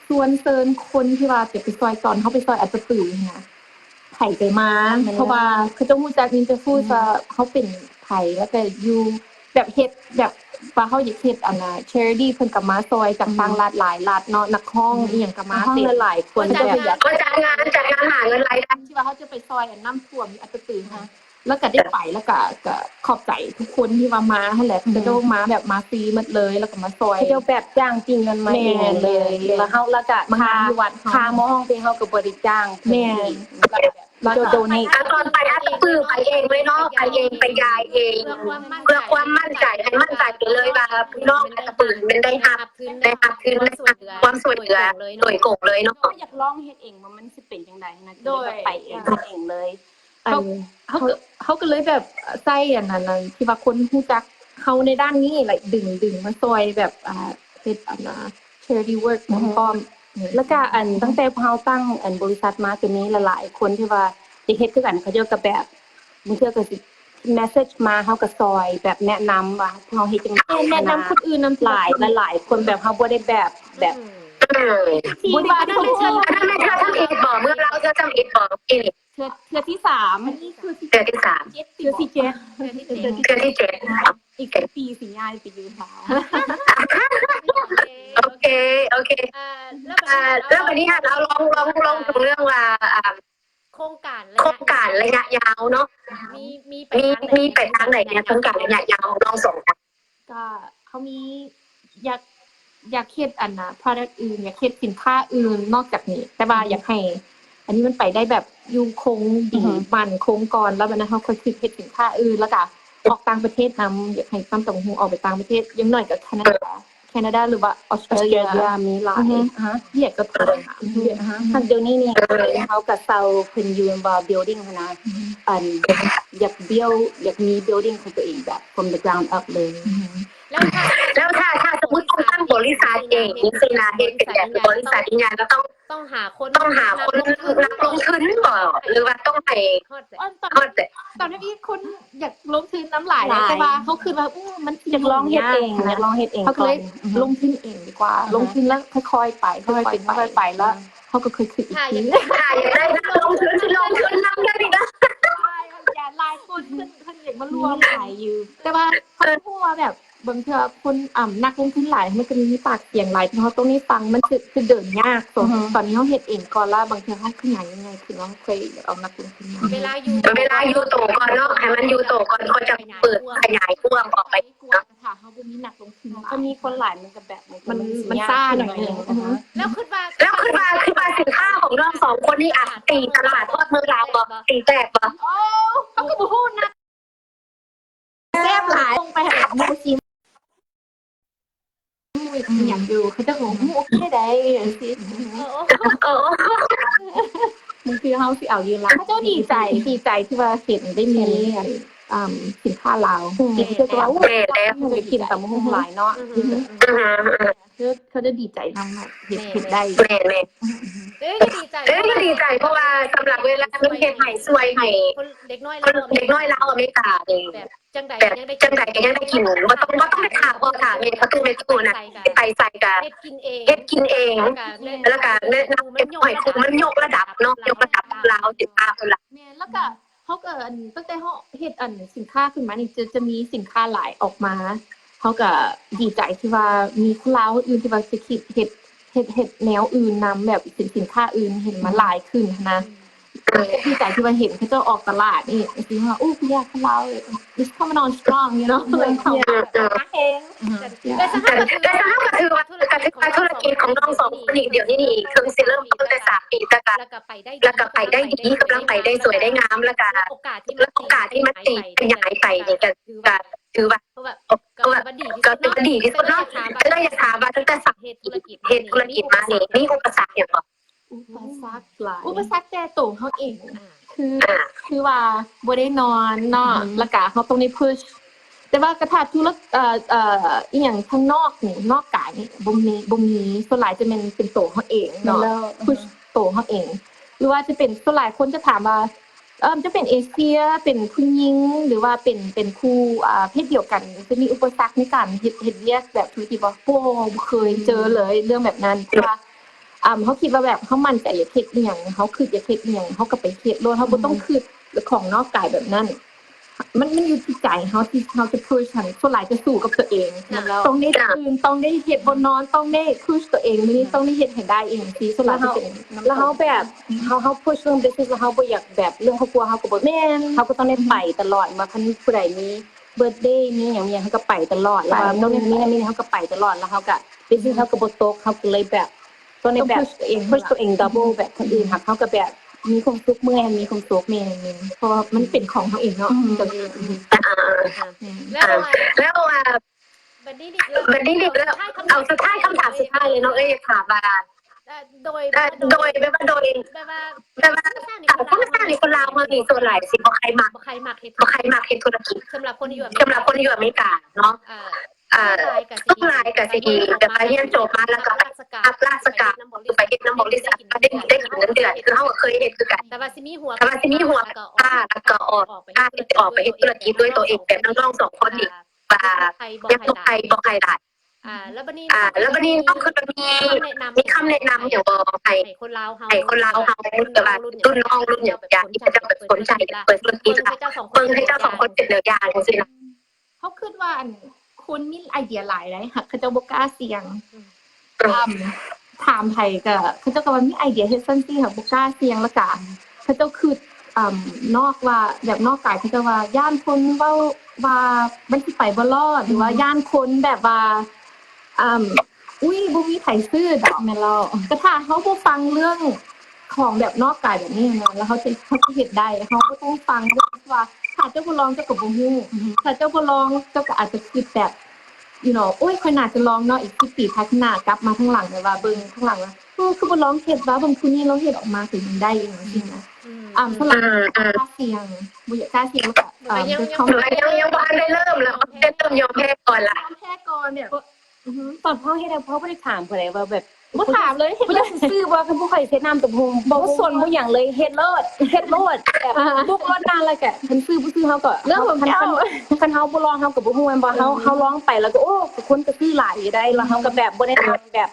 ຊວນເຊີນຄົນທີ່ວ່າຈະໄປຊ່ອຍ ຕອນເຮົາໄປຊ່ອຍອັດຕະປືຫັ້ນນະ ໃຜໄປມາ ເພາະວ່າເຂົາເຈົ້າຮູ້ຈັກ Ninja Foods ວ່າເຮົາເປັນໃຜ ແລ້ວກໍຢູ່ແບບເຮັດແບບວ່າເຮົາຢາກເຮັດອັນນ່າ charity ເພິ່ນກໍມາຊ່ອຍຈາກຕ່າງລັດຫຼາຍລັດເນາະ ນັກຮ້ອງອີ່ຫຍັງກໍມາເຕັມ ຫຼາຍໆຄົນ ກໍຈັດງານ ຈັດງານຫາເງິນລາຍໄດ້ ທີ່ວ່າເຮົາຈະໄປຊ່ອຍອັນນ້ຳຖ້ວມອັດຕະປືຫັ້ນນະ ແລ້ວກໍໄດ້ໄປ ແລ້ວກໍ ກໍຂອບໃຈທຸກຄົນທີ່ວ່າມາຫັ້ນແຫຼະ ເຂົາເຈົ້າມາແບບມາຟຣີໝົດເລີຍ ແລ້ວກໍມາຊ່ອຍ ເຂົາເຈົ້າແບບຈ້າງຈິງເງິນມາເອງເລີຍ ແລ້ວເຮົາ ແລ້ວກໍຄ່າ ຄ່າໝໍຮ້ອງເພງເຮົາກໍບໍ່ໄດ້ຈ້າງເພິ່ນອີກ ແລ້ວກໍແບບ ແລ້ວກໍໂດເນດ ຕອນໄປອາດຕະປືໄປເອງເລີຍເນາະ ໄປເອງ ໄປຢາຍເອງ ເພື່ອຄວາມໝັ້ນໃຈ ໃຫ້ໝັ້ນໃຈໄປເລີຍວ່ານ້ອງອາດຕະປືແມ່ນໄດ້ຮັບ ໄດ້ຮັບທຶນຄວາມຊ່ວຍເຫຼືອໂດຍກົງເລີຍເນາະ. ຢາກລອງເຮັດເອງວ່າມັນຊິເປັນຈັ່ງໃດນະ ໂດຍໄປເອງເອງເລີຍ. ອັນ ເຮົາ ເຮົາ ເຮົາກໍເລີຍແບບໃຊ້ອັນນັ້ນ ອັນທີ່ວ່າຄົນຮູ້ຈັກເຮົາໃນດ້ານນີ້ like ດຶງ ດຶງມາຊ່ອຍແບບ ອ່າ ເຮັດອັນ charity work ພ້ອມ. ແລ້ວກະອັນຕັ້ງແຕ່ພວກເຮົາຕັ້ງອັນບໍລິສັດມາ ຈະມີຫຼາຍໆຄົນທີ່ວ່າຈະເຮັດຄືກັນ ເຂົາເຈົ້າກໍແບບບາງເທື່ອກໍຊິ message ມາ ເຮົາກໍຊ່ອຍແບບແນະນຳວ່າພວກເຮົາເຮັດຈັ່ງໃດ ແນະນຳຄົນອື່ນນຳ ຫຼາຍ ຫຼາຍໆຄົນແບບເຮົາບໍ່ໄດ້ແບບ ແບບ ທີ່ວ່ານັ້ນແມ່ນເທື່ອ ອັນນັ້ນແມ່ນເທື່ອທຳອິດບໍ່? ເມື່ອລາວເທື່ອທຳອິດບໍ່? ເທື່ອ ເທື່ອທີສາມ ເທື່ອທີສາມ ເທື່ອທີເຈັດ ເທື່ອທີເຈັດ ອີກຈັກປີຊິຍ້າຍໄປຢູ່ລາວ. ໂອເຄ ໂອເຄ ເອີ ແລ້ວບັດນີ້ ເອີ ແລ້ວບັດນີ້ເຮົາລອງ ລອງ ລອງເຖິງເລື່ອງວ່າ ອ່າ ໂຄງການ ໂຄງການໄລຍະຍາວເນາະ ມີ ມີໄປ ມີ ທາງໃດ ມີໄປທາງໃດແດ່ ໂຄງການໄລຍະຍາວ ລອງສອງ ກໍເຮົາມີ ຢາກ ຢາກເຮັດອັນນະ product ອື່ນ ຢາກເຮັດສິນຄ້າອື່ນນອກຈາກນີ້ ແຕ່ວ່າ ອືມ ຢາກໃຫ້ອັນນີ້ມັນໄປໄດ້ແບບຢູ່ຄົງດີ ອືຮຶ ໝັ້ນຄົງກ່ອນ ແລ້ວບັດນັ້ນເຮົາຄ່ອຍຄິດເຮັດສິນຄ້າອື່ນ ແລ້ວກະອອກຕ່າງປະເທດນຳ ຢາກໃຫ້ຕຳຕຳບັກຫຸ່ງອອກໄປຕ່າງປະເທດ ຢ່າງໜ້ອຍກໍແຄນາດາ ແຄນາດາມີຫຼາຍ ອືຮຶ ວຽດກໍ ອືຮຶ ຫາກດຽວນີ້ນີ້ເຮົາກໍເຊົາເພິ່ນຢູ່ແມ່ນບໍ່ building ຫັ້ນນະ ອືຮຶ ອັນ ຢາກ build ຢາກມີ building ຂອງຕົວເອງແບບ from the ground up ເລີຍ. ອືຮຶ ແລ້ວຖ້າ ແລ້ວຖ້າ ຖ້າສົມມຸດຕ້ອງຕັ້ງບໍລິສັດເອງຊີ້ນະ ເຮັດເປັນແບບບໍລິສັດອີ່ຫຍັງ ກໍຕ້ອງ ຕ້ອງຫາຄົນ ຕ້ອງຫາຄົນ ນັກລົງທຶນບໍ່ ຫຼືວ່າຕ້ອງໃຫ້ຮອດ ຮອດແຕ່ ຕອນນີ້ຄົນຢາກລົງທຶນນຳຫຼາຍ ຫຼາຍ ແຕ່ວ່າເຮົາຄິດວ່າ ອື ມັນ ຢາກລອງເຮັດເອງ ຢາກລອງເຮັດເອງ ເຮົາກໍເລີຍລົງທຶນເອງດີກວ່າ ລົງທຶນແລ້ວຄ່ອຍໆໄປ ຄ່ອຍໆເປັນຄ່ອຍໆໄປ ແລ້ວເຮົາກໍຄ່ອຍຄິດອີກທີ. ຖ້າຢາກໄດ້ນັກລົງທຶນ ຊິລົງທຶນນຳໄດ້ດີນະ ຫຼາຍຄົນເພິ່ນ ເພິ່ນຢາກມາລວມ ຫຼາຍຢູ່ ແຕ່ວ່າເຮົາຮູ້ວ່າແບບ ບາງເທື່ອຄົນ ອ່າ ນັກລົງທຶນຫຼາຍ ມັນກໍມີປາກສຽງຫຼາຍທີ່ເຮົາຕ້ອງໄດ້ຟັງ ມັນຈະ ຈະເດີນຍາກ. ຕອນ ອືຮຶ ຕອນນີ້ເຮົາເຮັດເອງກ່ອນ ແລ້ວບາງເທື່ອເຮົາຂະຫຍາຍໃຫຍ່ຂຶ້ນ ເຮົາຄ່ອຍເອົານັກລົງທຶນມາ. ເວລາຢູ່ ເວລາຢູ່ໂຕກ່ອນເນາະ ໃຫ້ມັນຢູ່ໂຕກ່ອນ ຄ່ອຍຈະເປີດຂະຫຍາຍກວ້າງອອກໄປເນາະ. ຖ້າເຮົາບໍ່ມີນັກລົງທຶນຫຼາຍ ຖ້າມີຄົນຫຼາຍ ມັນກໍແບບ ມັນ ມັນ ມັນຊ້າໜ້ອຍໜຶ່ງ. ອືຮຶ ແລ້ວຄິດວ່າ ແລ້ວຄິດວ່າ ຄິດວ່າສິນຄ້າຂອງນ້ອງສອງຄົນນີ້ອາດຕີຕະຫຼາດຮອດເມືອງລາວບໍ່? ຕີແຕກບໍ່? ໂອ້ ເຮົາກໍບໍ່ຮູ້ນະ. ແຊບຫຼາຍ ລົງໄປຫາໝູ່ຊີ ໝູ່ອີ່ຫຍັງຢູ່ ເຂົາເຈົ້າກໍ ອືມ ໂອເຄໄດ໋ ຈັ່ງຊີ້. ເອີ ບາງທີເຮົາຊິເອົາຢູ່ລາວ ເຂົາເຈົ້າດີໃຈ ດີໃຈທີ່ວ່າເຫັນໄດ້ມີອັນ ອ່າ ສິນຄ້າລາວ ອືມ ທີ່ເຂົາເຈົ້າວ່າ ໂອ້ ແມ່ນແລ້ວ ຢາກກິນຕຳບັກຫຸ່ງຫຼາຍເນາະ. ອືຮຶ ອືຮຶ ເຂົາ ເຂົາຈະດີໃຈນຳ ເຮັດ ແມ່ນ ເຮັດໄດ້ ແມ່ນໆ. ເອີ ກໍດີໃຈ ເອີ ກໍດີໃຈ ເພາະວ່າສຳລັບເວລາມັນເຮັດໃຫ້ຊ່ວຍໃຫ້ ເດັກນ້ອຍລາວ ເດັກນ້ອຍລາວອາເມລິການີ້ ແບບຈັ່ງໃດ ແບບຈັ່ງໃດກໍຍັງໄດ້ກິນ ບໍ່ຕ້ອງ ບໍ່ຕ້ອງໄປຖ້າພໍ່ຖ້າແມ່ ພໍ່ຕູ້ແມ່ຕູ້ນະ ໄປໃສກໍເຮັດກິນເອງ ເຮັດກິນເອງ ແລ້ວກໍແນະນຳໃຫ້ຄູມັນຍົກລະດັບເນາະ ຍົກລະດັບລາວ ສິນຄ້າເພິ່ນລະ. ແມ່ນ ແລ້ວກໍ ເຮົາກໍ ອັນ ຕັ້ງແຕ່ເຮົາເຮັດ ອັນ ສິນຄ້າຂຶ້ນມານີ້ ຈະ ຈະມີສິນຄ້າຫຼາຍອອກມາ ເຮົາກໍດີໃຈທີ່ວ່າມີຄົນລາວຄົນອື່ນທີ່ວ່າຈະຄິດເຮັດ ເຮັດ ເຮັດແນວອື່ນນຳ ແບບເປັນສິນຄ້າອື່ນ ເຫັນມັນຫຼາຍຂຶ້ນຫັ້ນນະ. ອືມ ກໍດີໃຈທີ່ວ່າເຫັນເຂົາເຈົ້າອອກຕະຫຼາດນີ້ ຊິວ່າ ໂອ້ ຢາກຄົນລາວ it's coming on strong, you know, like ເຂົາມາແຮງ. ແຕ່ສຳລັບ ແຕ່ສຳລັບກໍຖືວ່າ ກໍຖືວ່າທຸລະກິດຂອງນ້ອງສອງຄົນນີ້ ດຽວນີ້ນີ້ ເພິ່ງຊິເລີ່ມຕົ້ນໄດ້ສາມປີ ແຕ່ກໍ ແລ້ວກໍໄປໄດ້ດີ ກຳລັງໄປໄດ້ສວຍໄດ້ງາມ ແລ້ວກໍ ແລ້ວໂອກາດທີ່ມັນຕີຂະຫຍາຍໄປນີ້ ກໍ ກໍຖືວ່າ ກໍຖືວ່າດີທີ່ສຸດເນາະ. ກໍເລີຍຢາກຖາມວ່າ ຕັ້ງແຕ່ເຮັດທຸລະກິດ ເຮັດທຸລະກິດມານີ້ ມີອຸປະສັກຫຍັງບໍ່? ອຸປະສັກຫຼາຍ ອຸປະສັກແຕ່ໂຕເຮົາເອງ ຄື ຄືວ່າບໍ່ໄດ້ນອນເນາະ ແລ້ວກະເຮົາຕ້ອງໄດ້ພຸດ ແຕ່ວ່າກະຖ້າທຸລະ ເອີ ອີ່ຫຍັງທາງນອກນີ້ ນອກກາຍນີ້ ບໍ່ມີ ບໍ່ມີ ສ່ວນຫຼາຍຈະແມ່ນເປັນໂຕເຮົາເອງເນາະ ພຸດໂຕເຮົາເອງ. ຫຼືວ່າຈະເປັນ ສ່ວນຫຼາຍຄົນຈະຖາມວ່າ ເອີ ຈະເປັນເອເຊຍ ເປັນຜູ້ຍິງ ຫຼືວ່າເປັນ ເປັນຄູ່ ອ່າ ເພດດຽວກັນ ຈະມີອຸປະສັກໃນການເຮັດ ເຮັດວຽກແບບທຸລະກິດບໍ່? ບໍ່ ບໍ່ເຄີຍເຈີເລີຍເລື່ອງແບບນັ້ນ ເພາະວ່າ ອ່າ ເຮົາຄິດວ່າແບບເຮົາໝັ້ນໃຈຢາກເຮັດອີ່ຫຍັງ ເຮົາຄຶດຢາກເຮັດອີ່ຫຍັງ ເຮົາກໍໄປເຮັດໂລດ ເຮົາບໍ່ຕ້ອງຄຶດຂອງນອກກາຍແບບນັ້ນ. ມັນ ມັນຢູ່ທີ່ໃຈເຮົາ ທີ່ເຮົາຈະພຸດຫັ້ນ ສ່ວນຫຼາຍຈະສູ້ກັບຕົວເອງ ຕ້ອງໄດ້ຕື່ນ ຕ້ອງໄດ້ເຮັດບໍ່ນອນ ຕ້ອງໄດ້ພຸດຕົວເອງ ມື້ນີ້ຕ້ອງໄດ້ເຮັດໃຫ້ໄດ້ອີ່ຫຍັງຊີ້ ສ່ວນຫຼາຍຈະເປັນນຳ ແລ້ວເຮົາແບບ ເຮົາ ເຮົາພຸດເລື່ອງ business ແລ້ວເຮົາບໍ່ຢາກແບບເລື່ອງຄອບຄົວ ເຮົາກໍບໍ່ ແມ່ນ ເຮົາກໍຕ້ອງໄດ້ໄປຕະຫຼອດ ວ່າຄັນຜູ້ໃດມີ birthday ມີຫຍັງ ມີຫຍັງ ເຮົາກໍໄປຕະຫຼອດ ແລ້ວວ່າຕ້ອງໄດ້ມີນັ້ນມີນີ້ ເຮົາກໍໄປຕະຫຼອດ ແລ້ວເຮົາກໍ business ເຮົາກໍບໍ່ຕົກ ເຮົາກໍເລີຍແບບ ຕ້ອງໄດ້ແບບ push ຕົວເອງ push ຕົວເອງ double ແບບຄົນອື່ນ ຫາກເຮົາກໍແບບ ມີຄວາມສຸກ ເມື່ອໃດມີຄວາມສຸກ ແມ່ນ ແມ່ນ ເພາະວ່າມັນເປັນຂອງເຮົາເອງເນາະ ອືມ ກໍຄື ອືມ ອ່າ ແລ້ວ ອ່າ ແລ້ວວ່າ ບັດນີ້ນີ້ ບັດນີ້ນີ້ ເອົາສຸດທ້າຍ ຄຳຖາມສຸດທ້າຍເລີຍເນາະ ເອີຍ ຢາກຖາມວ່າ ໂດຍ ໂດຍ ແບບວ່າ ໂດຍ ແບບວ່າ ແບບວ່າ ທາງທາງນີ້ຄົນລາວເຮົານີ້ສ່ວນຫຼາຍຊິບໍ່ໃຄ່ມັກ ບໍ່ໃຄ່ມັກເຮັດ ບໍ່ໃຄ່ມັກເຮັດທຸລະກິດ ສຳລັບຄົນທີ່ຢູ່ ສຳລັບຄົນທີ່ຢູ່ອາເມລິກາເນາະ ເອີ ເອີ ສ່ວນຫຼາຍກໍຊິ ສ່ວນຫຼາຍກໍຊິແບບວ່າຮຽນຈົບມາແລ້ວກໍຮັບລາຊະການ ໄປເຮັດນຳບໍລິສັດ ໄດ້ ໄດ້ກິນເງິນເດືອນ ຄືເຮົາກໍເຄີຍເຮັດຄືກັນ ແຕ່ວ່າຊິມີຫົວ ແຕ່ວ່າຊິມີຫົວ ແລ້ວກໍອອກ ອອກໄປເຮັດທຸລະກິດດ້ວຍຕົວເອງ ແບບນ້ອງໆສອງຄົນນີ້ ວ່າຍັງບໍ່ໃຄ່ ບໍ່ໃຄ່ຫຼາຍ ອ່າ ແລ້ວບັດນີ້ ອ່າ ແລ້ວບັດນີ້ນ້ອງຄິດວ່າມີ ມີຄຳແນະນຳຫຍັງບໍ່ໃຫ້ ໃຫ້ຄົນລາວເຮົາ ໃຫ້ຄົນລາວເຮົາ ແບບວ່າລຸ້ນນ້ອງລຸ້ນຫຍັງ ຢາກທີ່ເຂົາເຈົ້າແບບສົນໃຈເປີດທຸລະກິດ ເບິ່ງໃຫ້ເຈົ້າສອງຄົນເປັນແນວຢ່າງຈັ່ງຊີ້ນະ ເຮົາຄິດວ່າ ອັນ ຄົນມີໄອເດຍຫຼາຍໃດ ຫາກເຂົາເຈົ້າບໍ່ກ້າສ່ຽງ ອືມ ຖາມໃຜກໍເຂົາເຈົ້າກໍວ່າມີໄອເດຍເຮັດຊັ້ນຊີ້ ຫາກບໍ່ກ້າສ່ຽງ ແລ້ວກໍເຂົາເຈົ້າຄິດ ອາ ນອກວ່າ ແບບນອກກາຍ ເຂົາເຈົ້າວ່າຢ້ານຄົນເວົ້າວ່າມັນຊິໄປບໍ່ລອດ ຫຼືວ່າຢ້ານຄົນແບບວ່າ ອາ ອຸ້ຍ ບໍ່ມີໃຜຊື້ດອກ ແມ່ນແລ້ວ ແຕ່ຖ້າເຮົາບໍ່ຟັງເລື່ອງຂອງແບບນອກກາຍແບບນີ້ນະ ແລ້ວເຮົາຈະ ເຮົາຈະເຮັດໄດ້ ເຮົາກໍຕ້ອງຟັງເລື່ອງວ່າ ຖ້າເຈົ້າບໍ່ລອງເຈົ້າກໍບໍ່ຮູ້ ອືຮຶ ຖ້າເຈົ້າບໍ່ລອງເຈົ້າກໍອາດຈະຄິດແບບ you know ໂອ້ຍ ຂ້ອຍໜ້າຈະລອງເນາະ ອີກສິບປີພາຍຂ້າງໜ້າ ກັບມາທາງຫຼັງ ແບບວ່າເບິ່ງທາງຫຼັງວ່າ ເອີ ຄືບໍ່ລອງເຮັດວະ ເບິ່ງຜູ້ນີ້ລາວເຮັດອອກມາກໍຍັງໄດ້ຢູ່ ອືມ ຊີ້ນະ ອືມ ອ່າ ສຳລັບ ອືມ ບໍ່ກ້າສ່ຽງ ບໍ່ຢາກກ້າສ່ຽງ ແລ້ວກໍ ເອີ ຍັງ ຍັງ ຍັງບໍ່ທັນໄດ້ເລີ່ມ ແລ້ວໄດ້ເລີ່ມຍອມແພ້ກ່ອນລະ ຍອມແພ້ກ່ອນ ແບບ ອືຮຶ ຕອນເຮົາເຮັດຫັ້ນ ເຮົາບໍ່ໄດ້ຖາມຜູ້ໃດວ່າແບບ ບໍ່ຖາມເລີຍ ເຮັດເລີຍ ບໍ່ຢາກຊິຊື້ບໍ່ ຄັນຜູ້ຂ້ອຍເຮັດນ້ຳເຕົ້າຫູ້ ບໍ່ ບໍ່ສົນບໍ່ຫຍັງເລີຍ ເຮັດໂລດ ເຮັດໂລດ ແບບ ອ່າ ບຸກໂລດນານ ແລ້ວກະຄັນຊື້ບໍ່ຊື້ເຮົາກໍ ເລື່ອງຂອງເຈົ້າ ຄັນ ຄັນເຮົາບໍ່ລອງເຮົາກໍບໍ່ຮູ້ແມ່ນບໍ່ ເຮົາ ອືມ ເຮົາລອງໄປແລ້ວກໍ ໂອ້ ຄົນກໍຊື້ຫຼາຍຢູ່ໄດ໋ ແລ້ວເຮົາກໍແບບບໍ່ໄດ້ນັ່ງແບບ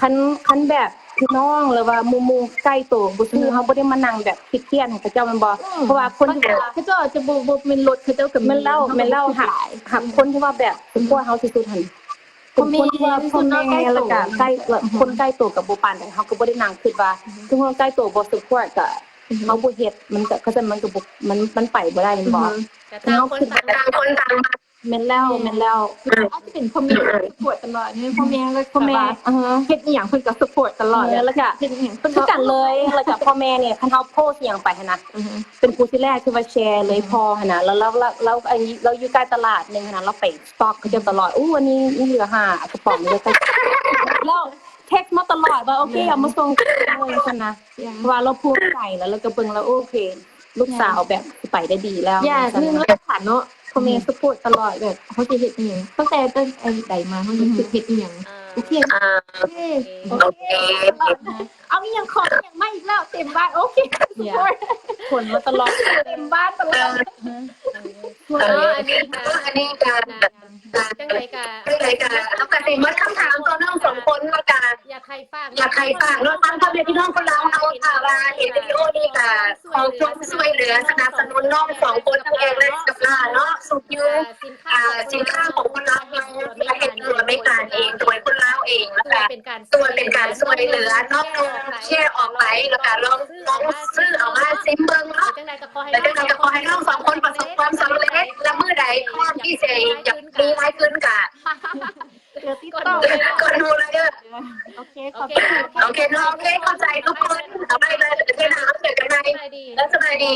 ຄັນ ຄັນແບບພີ່ນ້ອງ ຫຼືວ່າໝູ່ໆໃກ້ໂຕບໍ່ຊື້ ອືມ ເຮົາບໍ່ໄດ້ມານັ່ງແບບຄຽດໆໃຫ້ເຂົາເຈົ້າແມ່ນບໍ່ ອືມ ເພາະວ່າຄົນທີ່ວ່າ ເຂົາເຈົ້າອາດຈະບໍ່ ບໍ່ແມ່ນລົດເຂົາເຈົ້າກໍມີ ແມ່ນແລ້ວ ແມ່ນແລ້ວ ຮັກ ຮັກຄົນທີ່ວ່າແບບ ອືມ ຊັບພອດເຮົາທີ່ສຸດຫັ້ນ ຄວາມແມ່ ຄົນທີ່ວ່າພໍ່ແມ່ແລ້ວກະໃກ້ ອືຮຶ ຄົນໃກ້ໂຕກໍບໍ່ປານໃດ ເຮົາກໍບໍ່ໄດ້ນັ່ງຄິດວ່າ ອືຮຶ ຄືຄົນໃກ້ໂຕບໍ່ຊັບພອດກໍ ອືຮຶ ເຮົາບໍ່ເຮັດ ມັນກໍ ເຂົາເຈົ້າ ມັນກໍບໍ່ ມັນ ມັນໄປບໍ່ໄດ້ແມ່ນບໍ່ ອືຮຶ ກໍຕ່າງຄົນຕ່າງ ຕ່າງຄົນຕ່າງ ແມ່ນແລ້ວ ແມ່ນແລ້ວ ອືມ ອາດຈະເປັນພໍ່ແມ່ ອືມ ຊັບພອດຕະຫຼອດ ພໍ່ແມ່ກໍ ອືຮຶ ເຮັດອີ່ຫຍັງເພິ່ນກໍຊັບພອດຕະຫຼອດ ເອີ ແລ້ວກໍເຮັດອີ່ຫຍັງເພິ່ນກໍ ຄືກັນເລີຍ ແລ້ວກໍພໍ່ແມ່ນີ້ ຄັນເຮົາໂພສຫຍັງໄປຫັ້ນນະ ອືຮຶ ເປັນຜູ້ທີແລກທີ່ວ່າແຊເລີຍ ອືຮຶ ພໍ່ຫັ້ນນະ ແລ້ວ ແລ້ວ ແລ້ວ ແລ້ວ ອັນນີ້ ລາວຢູ່ໃກ້ຕະຫຼາດໜຶ່ງຫັ້ນນະ ລາວໄປ ສະຕັອກເຂົາເຈົ້າຕະຫຼອດ ໂອ້ ອັນນີ້ຍັງເຫຼືອຫ້າກະປ໋ອງເດີ ແລ້ວເທັກມາຕະຫຼອດວ່າ ໂອເຄ ເອົາມາສົ່ງກັນເລີຍຊັ້ນນະ ເພາະວ່າລາວພູມໃຈ ແລ້ວລາວກໍເບິ່ງແລ້ວ ໂອເຄ ລູກສາວແບບຊິໄປໄດ້ດີແລ້ວ ຢ່າງໜຶ່ງ ລາກຖານເນາະ ພໍ່ແມ່ ອືມ ຊັບພອດຕະຫຼອດ ແບບເຮົາຊິເຮັດອີ່ຫຍັງ ຕັ້ງແຕ່ ຕັ້ງແຕ່ໃດມາ ເຮົາຊິເຮັດອີ່ຫຍັງ ອືມ ໂອເຄ ອ່າ ໂອເຄ ໂອເຄ ເອົາອີ່ຫຍັງ ຂໍອີ່ຫຍັງມາອີກແລ້ວ ເຕັມບ້ານ ໂອເຄ ຊັບພອດ ຂົນມາຕະຫຼອດ ເຕັມບ້ານຕະຫຼອດ ເອີ ເອີ ອັນນີ້ກໍ ອັນນີ້ກໍ ຈັ່ງໃດກໍ ຈັ່ງໃດກໍ ເຮົາກໍຊິໝົດຄຳຖາມຕໍ່ນ້ອງສອງຄົນ ແລ້ວກໍ ຢາກໃຫ້ຝາກ ຢາກໃຫ້ຝາກເນາະ ທາງພໍ່ແມ່ພີ່ນ້ອງຄົນລາວເຮົາ ຖ້າວ່າເຫັນວິດີໂອນີ້ກໍຂໍຄວາມຊ່ວຍເຫຼືອສະໜັບສະໜູນນ້ອງສອງຄົນ ທັງແອນ ແລະ ສະກາເນາະ ຊຸກຍູ້ ອ່າ ສິນຄ້າຂອງຄົນລາວເຮົາ ເຮັດຢູ່ອາເມລິກາເອງ ໂດຍຄົນລາວເອງ ແລ້ວກໍ ເພື່ອເປັນການຊ່ວຍເຫຼືອນ້ອງໆ ແຊອອກໄປ ແລ້ວກໍລອງ ລອງຊື້ເອົາມາຊິມເບິ່ງເນາະ ແລ້ວຈັ່ງໃດກໍຂໍໃຫ້ນ້ອງສອງຄົນປະສົບຄວາມສຳເລັດ ແລະ ມື້ໃດພ້ອມທີ່ຊິຢາກມີຫຼາຍຂຶ້ນກໍ ດຽວຕິດຕໍ່ ກດດູເລີຍເດີ ໂອເຄ ຂອບໃຈ ໂອເຄເນາະ ໂອເຄ ຂອບໃຈທຸກຄົນ ເອົາໄວ້ເລີຍ ເທື່ອໜ້າເຮົາເຈີກັນໃໝ່ ສະບາຍດີ ແລ້ວສະບາຍດີ.